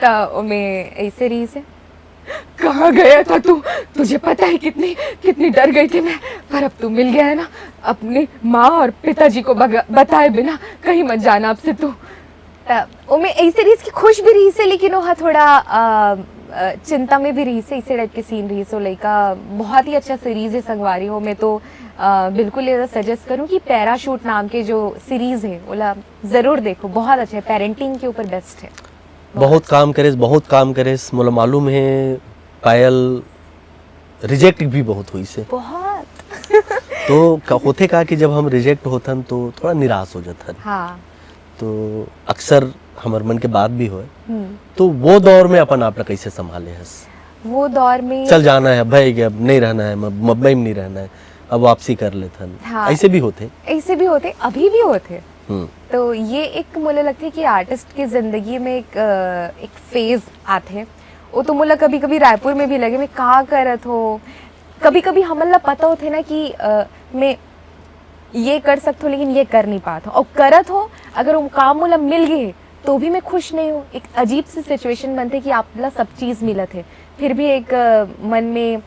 त ओमे ऐसे रहिस हे। "कहाँ गया था तू? तुझे पता है कितनी, कितनी डर गई थी मैं, पर अब तू मिल गया है ना, अपनी माँ और पिताजी को बगा-, बताए बिना कहीं मत जाना अब से तू।" त ओमे ऐसे रहिस कि खुश भी रहिस हे, लेकिन ओहा थोड़ा, अ, अ, चिंता में भी रहिस हे, इसे टाइप के सीन रहिस हे। लइका बहुत ही अच्छा सीरीज है संगवारी हो, मैं तो, अ, बिल्कुल ये सजेस्ट करूँ कि पैराशूट नाम के जो सीरीज है, ओला जरूर देखो, बहुत अच्छा है, पेरेंटिंग के ऊपर बेस्ट है। बहुत काम करेस, बहुत काम करेस, मोला मालूम है पायल, रिजेक्ट भी बहुत होइस हे। बहुत। तो का, होथे का कि जब हम रिजेक्ट होथन तो थोड़ा निराश हो जाथन। हाँ। तो अक्सर हमर मन के बात भी होए। हम्म। तो वो दौर में अपन आप ला कैसे संभाले हस? वो दौर में चल जाना है, भई गे, अब नहीं रहना है, म-, मुंबई में नहीं रहना है, अब वापसी कर लेथन। हाँ। ऐसे भी होथे। ऐसे भी होथे, अभी भी होथे। हम्म। तो ये एक मोला लगथे कि आर्टिस्ट के जिंदगी में एक, अ, एक फेज आथे। वो तो मोला कभी-कभी रायपुर में भी लगे, मैं का करत हो। कभी-कभी हमन ला पता होथे ना कि, अ, मैं ये कर सकत हो, लेकिन ये कर नहीं पात हो। और करत हो, अगर वो काम मोला मिल गए, तो भी मैं खुश नहीं हूँ। एक अजीब सी सिचुएशन बनथे कि आप ला सब चीज़ मिलत है, फिर भी एक, अ, मन में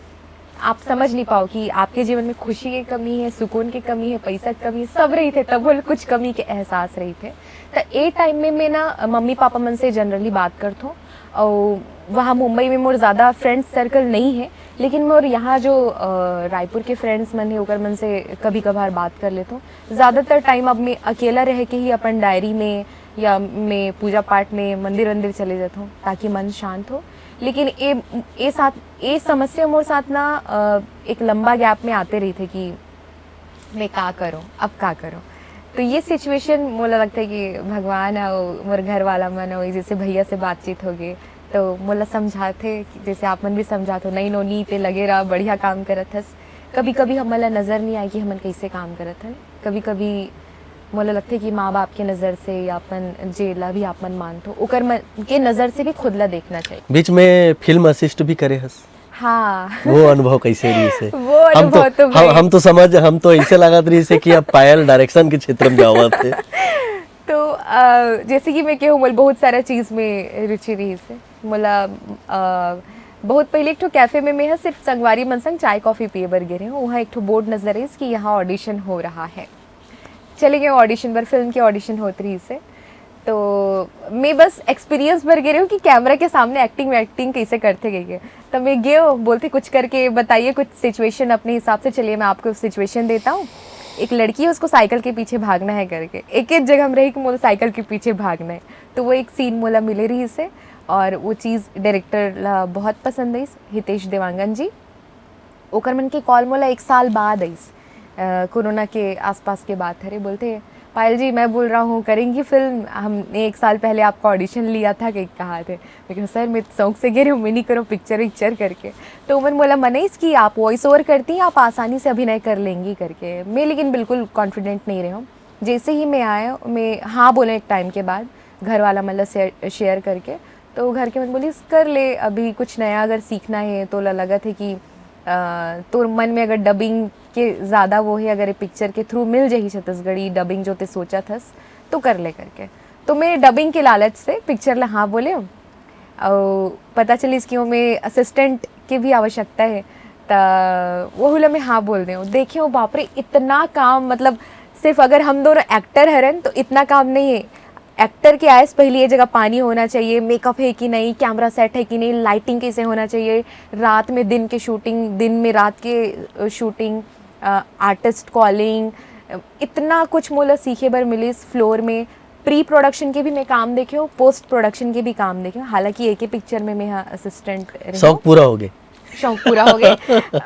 आप समझ नहीं पाओ कि आपके जीवन में खुशी की कमी है, सुकून की कमी है, पैसा की कमी है, सब रहिथे, तब वो कुछ कमी के एहसास रहिथे। त ए टाइम में मैं ना मम्मी पापा मन से जनरली बात करत हूँ, और वहाँ मुंबई में मोर ज़्यादा फ्रेंड सर्कल नहीं है, लेकिन मोर यहाँ जो, अ, रायपुर के फ्रेंड्स मन है, ओकर मन से कभी कभार बात कर लेत हूँ। ज़्यादातर टाइम अब मैं अकेला रह के ही अपन डायरी में या मैं पूजा पाठ में मंदिर वंदिर चले जात हूँ, ताकि मन शांत हो। लेकिन ए, ए साथ, ए समस्या मोर साथ ना, अ, एक लंबा गैप में आते रहिथे कि मैं का करूँ, अब का करूँ। तो ये सिचुएशन मोला लगता है कि भगवान अउ मोर घर वाला मन अउ जैसे भैया से बातचीत हो गए, तो मोला समझाते कि जैसे आप मन भी समझाते हो, "नहीं नोनी, ते लगे रहा, बढ़िया काम करत हस।" कभी कभी हमन ला नजर नहीं आए कि हमन कैसे काम करत हन। कभी कभी मोला लगथे कि माँ बाप के नजर से या अपन जेला भी आप मन मानथो, ओकर मन के नजर से भी खुद ला देखना चाहिए। बीच में फिल्म असिस्ट भी करे हस। हाँ। वो अनुभव कैसे रहिस हे? वो हम तो अनुभव तो हम, भाई हम तो समझ हम तो ऐसे लागत रहिस हे कि अब पायल डायरेक्शन के क्षेत्र में जावत हे। तो अ, जैसे कि मैं कहूँ, मोला बहुत सारा चीज में रुचि रहिस हे। मोला अ, बहुत पहले एक ठो कैफे में मैं ह सिर्फ संगवारी मन संग चाय कॉफी पिए बर गे रहे हूँ। वहाँ एक ठो बोर्ड नजर आइस कि यहाँ ऑडिशन हो रहा है। चले गए ऑडिशन बर, फिल्म के ऑडिशन होत रहिस हे। तो मैं बस एक्सपीरियंस बर गे रहे हूँ कि कैमरा के सामने एक्टिंग वैक्टिंग कैसे करते गए। तो मैं गए, बोलते, "कुछ करके बताइए, कुछ सिचुएशन अपने हिसाब से।" "चलिए, मैं आपको सिचुएशन देता हूँ। एक लड़की है, उसको साइकिल के पीछे भागना है," करके। एक एक जगह हम रही कि मोला साइकिल के पीछे भागना है। तो वो एक सीन मोला मिले रहिस हे और वो चीज़ डायरेक्टर ला बहुत पसंद आई, हितेश देवांगन जी। ओकर मन के कॉल मोला एक साल बाद आइस। अ, कोरोना के आसपास के बात हरे। बोलते, "पायल जी, मैं बोल रहा हूँ, करेंगी फिल्म? हमने एक साल पहले आपका ऑडिशन लिया था," के कहा थे। मैं कहा, "सर, मैं शौक से गे रहे हूँ, मैं नहीं करो पिक्चर विक्चर," करके। तो उमन मोला मनाइस कि आप वॉइस ओवर करती हैं, आप आसानी से अभिनय कर लेंगी करके। मैं लेकिन बिल्कुल कॉन्फिडेंट नहीं रहे हूँ। जैसे ही मैं आया, मैं हाँ बोले एक टाइम के बाद, घर वाला मतलब शेयर करके, तो घर के मन बोलिस, "कर ले, अभी कुछ नया अगर सीखना है तो ला लगत है कि अ, तोर मन में अगर डबिंग के ज़्यादा वो है, अगर ये पिक्चर के थ्रू मिल जाही छत्तीसगढ़ी डबिंग जो ते सोचत हस, तो कर ले," करके। तो मैं डबिंग के लालच से पिक्चर ला हाँ बोले, अउ पता चलिस कि ओमे असिस्टेंट के भी आवश्यकता है, त वहू ला मैं हाँ बोल दे हूँ। देखे हो, बाप रे, इतना काम, मतलब सिर्फ अगर हम दोनों एक्टर हरन तो इतना काम नहीं है। एक्टर के आए से पहले ये जगह पानी होना चाहिए, मेकअप है कि नहीं, कैमरा सेट है कि नहीं, लाइटिंग कैसे होना चाहिए, रात में दिन के शूटिंग, दिन में रात के अ, शूटिंग, अ, आर्टिस्ट कॉलिंग, अ, इतना कुछ मोला सीखे बर मिलिस फ्लोर में। प्री प्रोडक्शन के भी मैं काम देखे हूँ, पोस्ट प्रोडक्शन के भी काम देखे हूँ। हालांकि एक ही पिक्चर में मैं हाँ असिस्टेंट रही शौक हूँ। पूरा हो गए। शौक पूरा हो गए।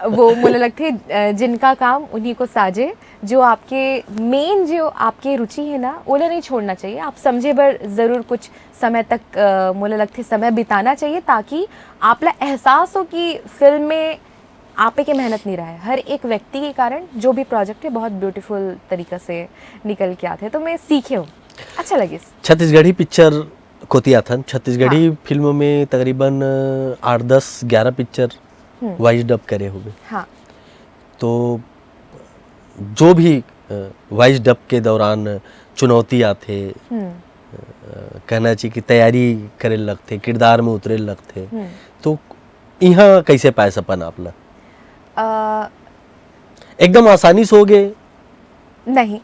वो मोला लगथे, अ, जिनका काम उन्हीं को साजे, जो आपके मेन, जो आपके रुचि है ना, ओला नहीं छोड़ना चाहिए। आप समझे बर जरूर कुछ समय तक, अ, मोला लगथे समय बिताना चाहिए, ताकि आप ला एहसास हो कि फिल्म में आपे के मेहनत नहीं रहा है। हर एक व्यक्ति के कारण जो भी प्रोजेक्ट है, बहुत ब्यूटीफुल तरीका से निकल के आते हैं। तो मैं सीखे हूँ, अच्छा लगिस। छत्तीसगढ़ी पिक्चर कोती आथन, छत्तीसगढ़ी हाँ। फिल्म में तकरीबन, अ, आठ, दस, ग्यारह पिक्चर हम्म। वॉइस डब करे होबे। हाँ। तो जो भी, अ, वॉइस डब के दौरान चुनौती आथे, हम्म। अ, कहना चाहिए कि तैयारी करे लगथे, किरदार में उतरे लगथे, हम्म। तो इहाँ कैसे पाए सपन आप ला? अ, एकदम आसानी से हो गए? नहीं।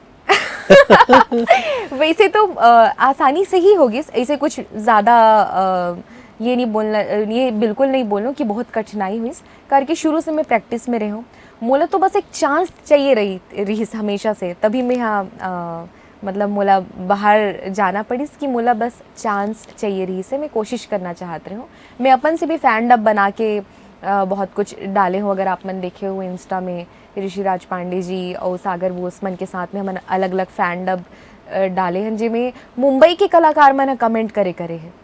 वैसे तो, अ, आसानी से ही होगी, ऐसे कुछ ज़्यादा, अ, ये नहीं बोलना, अ, ये बिल्कुल नहीं बोलूँ कि बहुत कठिनाई हुई, करके शुरू से मैं प्रैक्टिस में रही हूँ। मोला तो बस एक चांस चाहिए रही, रही हमेशा से, तभी मैं हाँ, अ, मतलब मोला बाहर जाना पड़िस कि मोला बस चांस चाहिए रही से, मैं कोशिश करना चाहत रही हूँ। मैं अपन से भी फैन डब बना के, अ, बहुत कुछ डाले हूँ। अगर आप मन देखे हो इंस्टा में, ऋषिराज पांडे जी और सागर बोस मन के साथ में हमन अलग-अलग फैन डब, अ, डाले हैं, जेमे मुंबई के कलाकार मन ह कमेंट करे, करे हैं।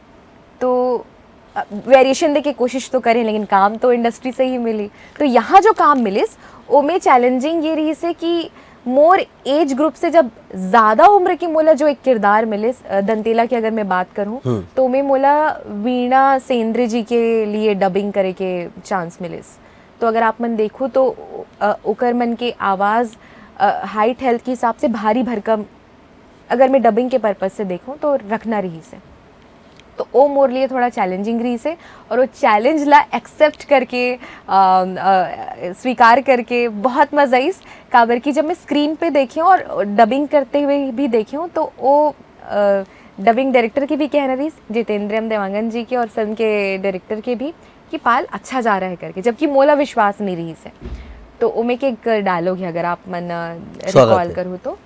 तो, अ, वेरिएशन देके कोशिश तो करे, लेकिन काम तो इंडस्ट्री से ही मिली। तो यहाँ जो काम मिलिस, ओमे चैलेंजिंग ये रहिस हे कि मोर एज ग्रुप से जब ज़्यादा उम्र के मोला जो एक किरदार मिलिस, अ, दंतेला की अगर मैं बात करूँ, हम्म। तो ओमे मोला वीणा सेंद्र जी के लिए डबिंग करे के चांस मिलिस। तो अगर आप मन देखो तो, अ, ओकर मन के आवाज़, अ, हाइट हेल्थ के हिसाब से भारी भरकम, अगर मैं डबिंग के पर्पज से देखूँ तो रखना रहिस हे। तो ओ मोर लिए थोड़ा चैलेंजिंग रहिस हे और वो चैलेंज ला एक्सेप्ट करके, अ, अ, स्वीकार करके बहुत मज़ा आइस। काबर कि जब मैं स्क्रीन पे देखे हूँ और डबिंग करते हुए भी देखे हूँ तो वो, अ, डबिंग डायरेक्टर के भी कहना रहिस, जितेंद्रियम देवांगन जी के और फिल्म के डायरेक्टर के भी, कि पायल अच्छा जा रहा है करके, जबकि मोला विश्वास नहीं रहिस हे। तो ओमे के एक डायलॉग है, अगर आप मन, अ, स्वागत रिकॉल है। करो तो।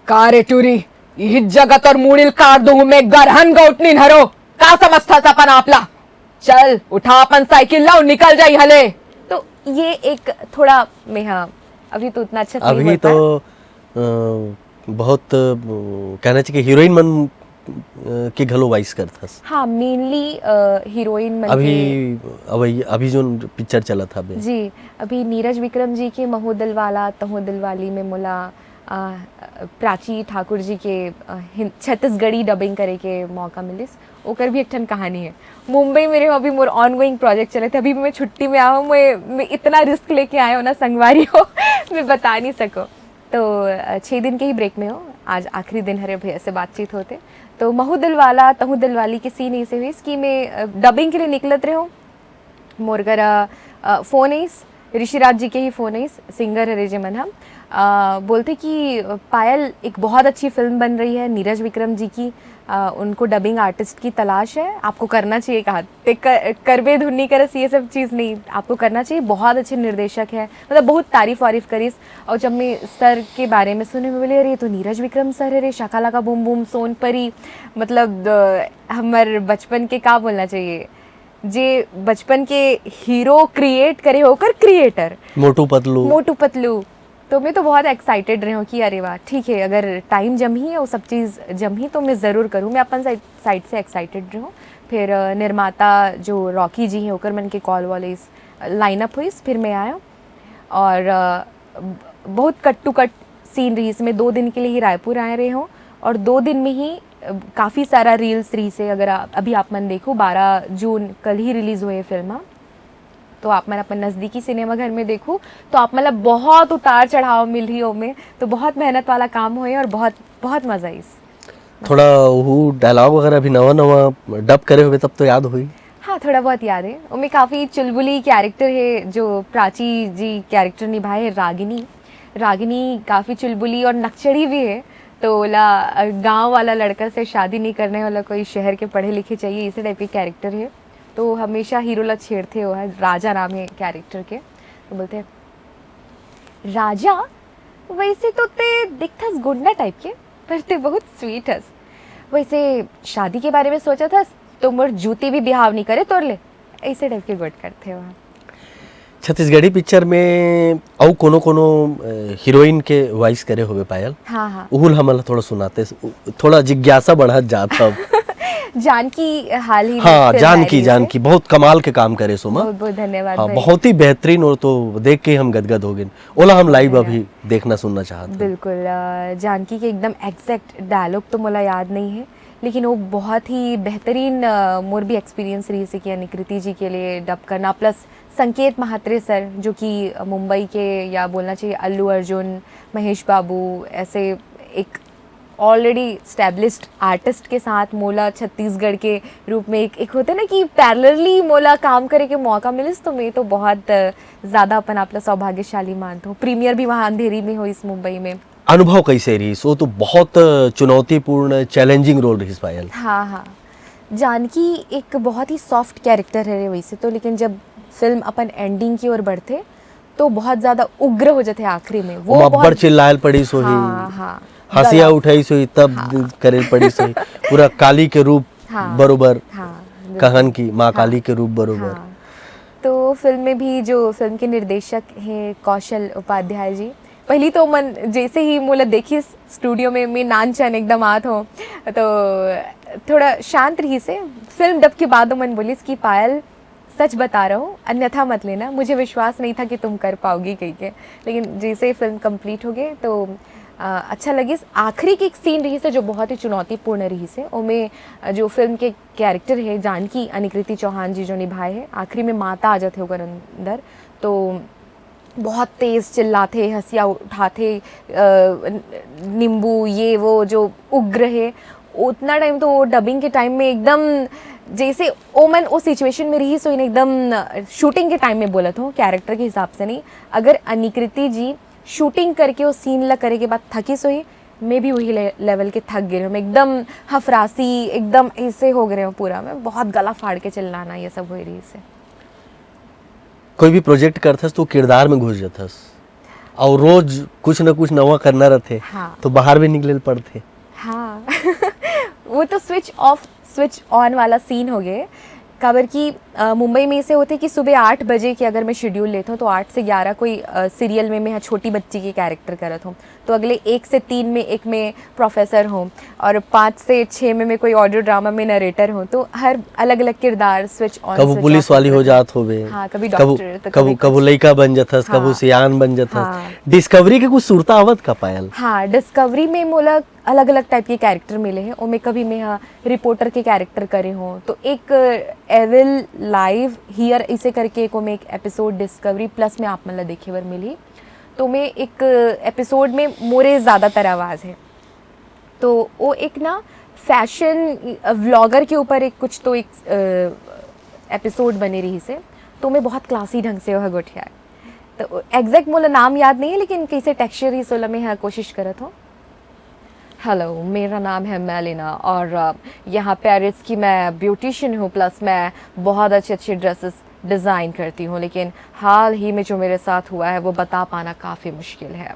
का रे टूरी, इही जगह तोर मुड़ी ल काट दूं मैं, गरहन गौटनीन हरो। का समझथस अपन आप ला? चल, उठा अपन साइकिल ला अउ निकल जा इहाँ ले। तो ये एक थोड़ा, मैं हाँ, अभी तो उतना अच्छा से नहीं अभी बोल पाया। तो बहुत अ, कहना चाहिए कि हीरोइन मन अ, के घलो वॉइस करथस। हाँ, मेनली हीरोइन मन अभी के अभी अभी जो पिक्चर चलत हवे। जी। अभी नीरज विक्रम जी के महू दिलवाला तहू दिलवाली में मोला अ, प्राची ठाकुर जी के अ, हिं- छत्तीसगढ़ी डबिंग करे के मौका मिलिस। ओकर भी एक ठन कहानी है। मुंबई में रहो, अभी मोर ऑन गोइंग प्रोजेक्ट चले थे, अभी मैं छुट्टी में आया हूँ, मैं, मैं इतना रिस्क लेके आया हूँ ना संगवारी हो, मैं बता नहीं सको। तो अ, छः दिन के ही ब्रेक में हो, आज आखिरी दिन हरे, भैया से बातचीत होते। तो महू दिलवाला तहू दिलवाली के सीन ऐसे हुई कि मैं डबिंग के लिए निकलत रहे हूँ, मोर करा अ, फोन आइस, ऋषिराज जी के ही फोन आइस, सिंगर हरे जे मन हम अ, बोलते कि पायल, एक बहुत अच्छी फिल्म बन रही है नीरज विक्रम जी की, अ, उनको डबिंग आर्टिस्ट की तलाश है, आपको करना चाहिए। कहा ते कर, करबे धुन्नी करस, ये सब चीज़ नहीं, आपको करना चाहिए, बहुत अच्छे निर्देशक है, मतलब बहुत तारीफ वारीफ करिस। और जब मैं सर के बारे में सुने, मैं बोली, अरे ये तो नीरज विक्रम सर है रे, शाका लाका बूम बूम, सोनपरी, मतलब अ, हमर बचपन के, का बोलना चाहिए, जे बचपन के हीरो क्रिएट करे हो, ओकर क्रिएटर मोटू पतलू। मोटू पतलू। तो मैं तो बहुत एक्साइटेड रही हूँ कि अरे वाह, ठीक है, अगर टाइम जमही, वो सब चीज़ जमही तो मैं ज़रूर करूँ। मैं अपन साइड साइड से एक्साइटेड रही हूँ। फिर अ, निर्माता जो रॉकी जी हैं, ओकर मन के कॉल वॉल इस लाइनअप हुई, फिर मैं आया और अ, बहुत कट टू कट सीन रही इसमें। दो दिन के लिए ही रायपुर आए रहे हूँ और दो दिन में ही काफ़ी सारा रील्स रही से। अगर आ, अभी आप मन देखो, बारह जून कल ही रिलीज हुए फिल्म, तो आप मन अपन नज़दीकी सिनेमा घर में देखो तो आप मतलब बहुत उतार चढ़ाव मिल रही हो में, तो बहुत मेहनत वाला काम हुए और बहुत बहुत मज़ा आई। थोड़ा वो डायलॉग वगैरह अभी नवा नवा डब करे हुए तब तो याद हुई। हाँ, थोड़ा बहुत याद है। उनमें काफ़ी चुलबुली कैरेक्टर है जो प्राची जी कैरेक्टर निभाए है, रागिनी। रागिनी काफ़ी चुलबुली और नकचड़ी भी है। तो ओला अ, गांव वाला लड़का से शादी नहीं करने वाला, कोई शहर के पढ़े लिखे चाहिए, इसी टाइप के कैरेक्टर है। तो हमेशा हीरो ला छेड़ते हो है, राजा नाम है कैरेक्टर के। तो बोलते हैं, राजा, वैसे तो ते दिखथस गुंडा टाइप के, पर ते बहुत स्वीट हस। वैसे शादी के बारे में सोचा थस तो मोर जूती भी बिहाव नहीं करे तोर ले, ऐसे टाइप के गोठ करते हो। छत्तीसगढ़ी पिक्चर में अउ कोनो कोनो अ, हीरोइन के वॉइस करे होवे पायल? हाँ, हाँ। उहुल हमन ला थोड़ा सुनाते, थोड़ा जिज्ञासा बढ़त जात हव। जानकी हाल ही में हाँ, फिल्म जानकी, आई रही जानकी बहुत कमाल के काम करे सोमा। बहुत बहुत धन्यवाद हाँ, भाई। बहुत ही बेहतरीन, और तो देख के हम गदगद हो गए। ओला हम लाइव अभी देखना सुनना चाहते हैं। बिल्कुल। अ, जानकी के एकदम एग्जैक्ट डायलॉग तो मोला याद नहीं है, लेकिन वो बहुत ही बेहतरीन अ, मोर भी एक्सपीरियंस रही से कि अनिकृति जी के लिए डब करना, प्लस संकेत महात्रे सर जो कि मुंबई के, या बोलना चाहिए अल्लू अर्जुन, महेश बाबू, ऐसे एक ऑलरेडी एस्टैब्लिश्ड आर्टिस्ट के साथ मोला छत्तीसगढ़ के रूप में एक, एक होते ना कि पैरेलली मोला काम करे के मौका मिलिस, तो मैं तो बहुत अ, ज़्यादा अपन आप ला सौभाग्यशाली मानत हूँ। प्रीमियर भी वहाँ अंधेरी में होइस मुंबई में। अनुभव कैसे रहिस? वो तो बहुत अ, चुनौतीपूर्ण, चैलेंजिंग रोल रहिस पायल। हाँ, हाँ। जानकी एक बहुत ही सॉफ्ट कैरेक्टर है वैसे तो, लेकिन जब फिल्म अपन एंडिंग की ओर बढ़ते तो बहुत ज़्यादा उग्र हो जाते आखिरी में। वो अब्बड़ बहुत चिल्लायल पड़िस होही, हाँ, हाँ। हंसिया गला- उठाइस होही, तब करे पड़िस होही। पूरा काली के रूप हाँ। बरोबर हाँ, बिल्कुल। कहन की, माँ काली के रूप बरोबर। हाँ। तो फिल्म में भी जो फिल्म के निर्देशक हैं कौशल उपाध्याय जी, पहली तो मन जैसे ही मोला देखिस स्टूडियो में, मैं नान चन एकदम आत हो, तो थोड़ा शांत रहिस हे। फिल्म डब के बाद मन बोलिस कि पायल, सच बता रहा हूँ, अन्यथा मत लेना, मुझे विश्वास नहीं था कि तुम कर पाओगी कह के। लेकिन जैसे ही फिल्म कंप्लीट हो गई तो अ, अच्छा लगिस। आखिरी की एक सीन रहिस हे जो बहुत ही चुनौतीपूर्ण रहिस हे, ओमे अ, जो फिल्म के कैरेक्टर है जानकी, अनिकृति चौहान जी जो निभाए है, आखिरी में माता आ जाते ओकर अंदर, तो बहुत तेज चिल्लाते, हंसिया उठाते, अ, नींबू, ये वो जो उग्र है, उतना टाइम तो वो डबिंग के टाइम में एकदम जैसे ओमन वो सिचुएशन में रहिस होही ना, एकदम शूटिंग के टाइम में बोलत हूँ, कैरेक्टर के हिसाब से नहीं। अगर अनिकृति जी शूटिंग करके वो सीन ला करे के बाद थकिस होही, मैं भी वही ले-, लेवल के थक गए हूँ, मैं एकदम हफरासी, एकदम ऐसे हो गए हूँ पूरा, मैं बहुत गला फाड़ के चिल्लाना, ये सब हो रहिस हे। कोई भी प्रोजेक्ट करथस तो किरदार में घुस जाथस, और रोज कुछ ना कुछ नवा करना रहते, हाँ। तो बाहर भी निकले पड़ते। हाँ। वो तो स्विच ऑफ स्विच ऑन वाला सीन हो गए, काबर कि अ, मुंबई में इसे होथे कि सुबह आठ बजे के अगर मैं शेड्यूल लेथों तो आठ से ग्यारह कोई सीरियल में मैं छोटी बच्ची के कैरेक्टर करत हों, तो अगले एक से तीन में एक मैं प्रोफेसर हों, और पाँच से छः में मैं कोई ऑडियो ड्रामा में नरेटर हों। तो हर अलग अलग किरदार स्विच ऑन, कभू पुलिस वाली हो जात होबे, हाँ, कभी कभू डॉक्टर, तो कभू कभी कभू कुछ। लइका बन जथस, कभू हाँ। सियान बन जथस। हाँ। डिस्कवरी के कुछ सुरता आवत का, पायल? हाँ, डिस्कवरी में मोला अलग अलग टाइप के कैरेक्टर मिले हैं। ओमे कभी मैं हाँ रिपोर्टर के कैरेक्टर करे हों, तो एक एविल लाइव हियर इसे करके एक ओमे एक एपिसोड डिस्कवरी प्लस में आप मन ला देखे बर मिली। तो मैं एक एपिसोड में मोरे ज़्यादातर आवाज़ है, तो वो एक ना फैशन व्लॉगर के ऊपर एक कुछ तो एक एपिसोड बने रहिसे, तो मैं बहुत क्लासी ढंग से वह गोठिया। तो एग्जैक्ट मोला नाम याद नहीं है, लेकिन कैसे टेक्सचर ही सोला मैं हाँ कोशिश करत हों। हेलो, मेरा नाम है मेलिना और अ, यहाँ पेरिस की मैं ब्यूटिशियन हूँ, प्लस मैं बहुत अच्छे अच्छे ड्रेसेस डिज़ाइन करती हूँ, लेकिन हाल ही में जो मेरे साथ हुआ है वो बता पाना काफ़ी मुश्किल है।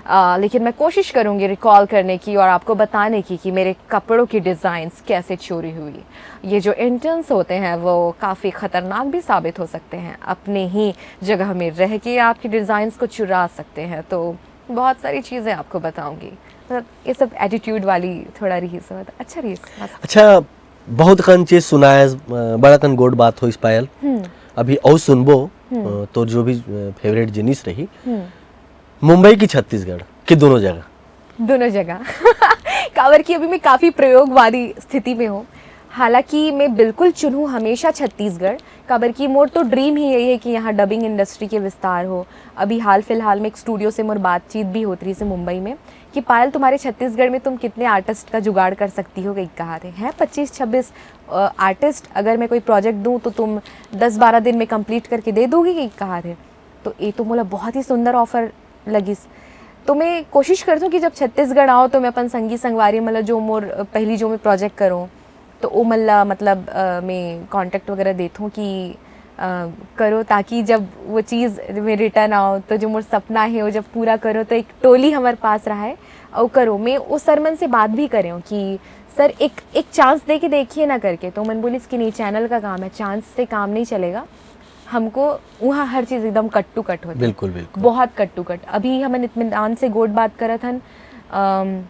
अ, लेकिन मैं कोशिश करूँगी रिकॉल करने की और आपको बताने की कि मेरे कपड़ों की डिज़ाइंस कैसे चोरी हुई। ये जो इंटर्न्स होते हैं वो काफ़ी ख़तरनाक भी साबित हो सकते हैं। अपने ही जगह में रह के आपकी डिज़ाइंस को चुरा सकते हैं, तो बहुत सारी चीज़ें आपको बताऊँगी। मतलब ये सब एटीट्यूड वाली थोड़ा रही, समझ अच्छा रही, मस्त। अच्छा, बहुत कन चीज सुनाए, अ, बड़ा कन गोठ बात होइस पायल। हम्म। अभी अउ सुनबो, हम्म। अ, तोर जो भी फेवरेट जिनिस रही, हम्म। मुंबई की छत्तीसगढ़ की दोनों जगह। दोनों जगह। काबर कि अभी मैं काफ़ी प्रयोग वाली स्थिति में हूँ। हालांकि मैं बिल्कुल चुनूँ हमेशा छत्तीसगढ़, काबर कि मोर तो ड्रीम ही यही है कि यहाँ डबिंग इंडस्ट्री के विस्तार हो। अभी हाल फिलहाल में एक स्टूडियो से मोर बातचीत भी होत रहिसे मुंबई में कि पायल, तुम्हारे छत्तीसगढ़ में तुम कितने आर्टिस्ट का जुगाड़ कर सकती हो, कहीं कहा थे हैं पच्चीस छब्बीस आर्टिस्ट। अगर मैं कोई प्रोजेक्ट दूँ तो तुम दस बारह दिन में कंप्लीट करके दे दोगी, कहीं कहा थे। तो ये तो मोला बहुत ही सुंदर ऑफर लगिस। तो मैं कोशिश करथों कि जब छत्तीसगढ़ आओ तो मैं अपन संगी संगवारी, मतलब जो मोर पहली जो मैं प्रोजेक्ट करूँ, तो ओ मन ला मतलब अ, मैं कॉन्टैक्ट वगैरह देथों कि अ, करो, ताकि जब वो चीज़ में रिटर्न आओ तो जो मोर सपना है वो जब पूरा करो तो एक टोली हमारे पास रहा है। और करो, मैं उस सर मन से बात भी करे हूँ कि सर एक एक चांस दे के देखिए ना करके, तो मन बोलिस कि नहीं, चैनल का काम है, चांस से काम नहीं चलेगा। हमको वहाँ हर चीज़ एकदम कट टू कट होती है। बिल्कुल, बिल्कुल। बहुत कट टू कट। अभी हमन इत्मीनान से गोठ बात करत हन, अम,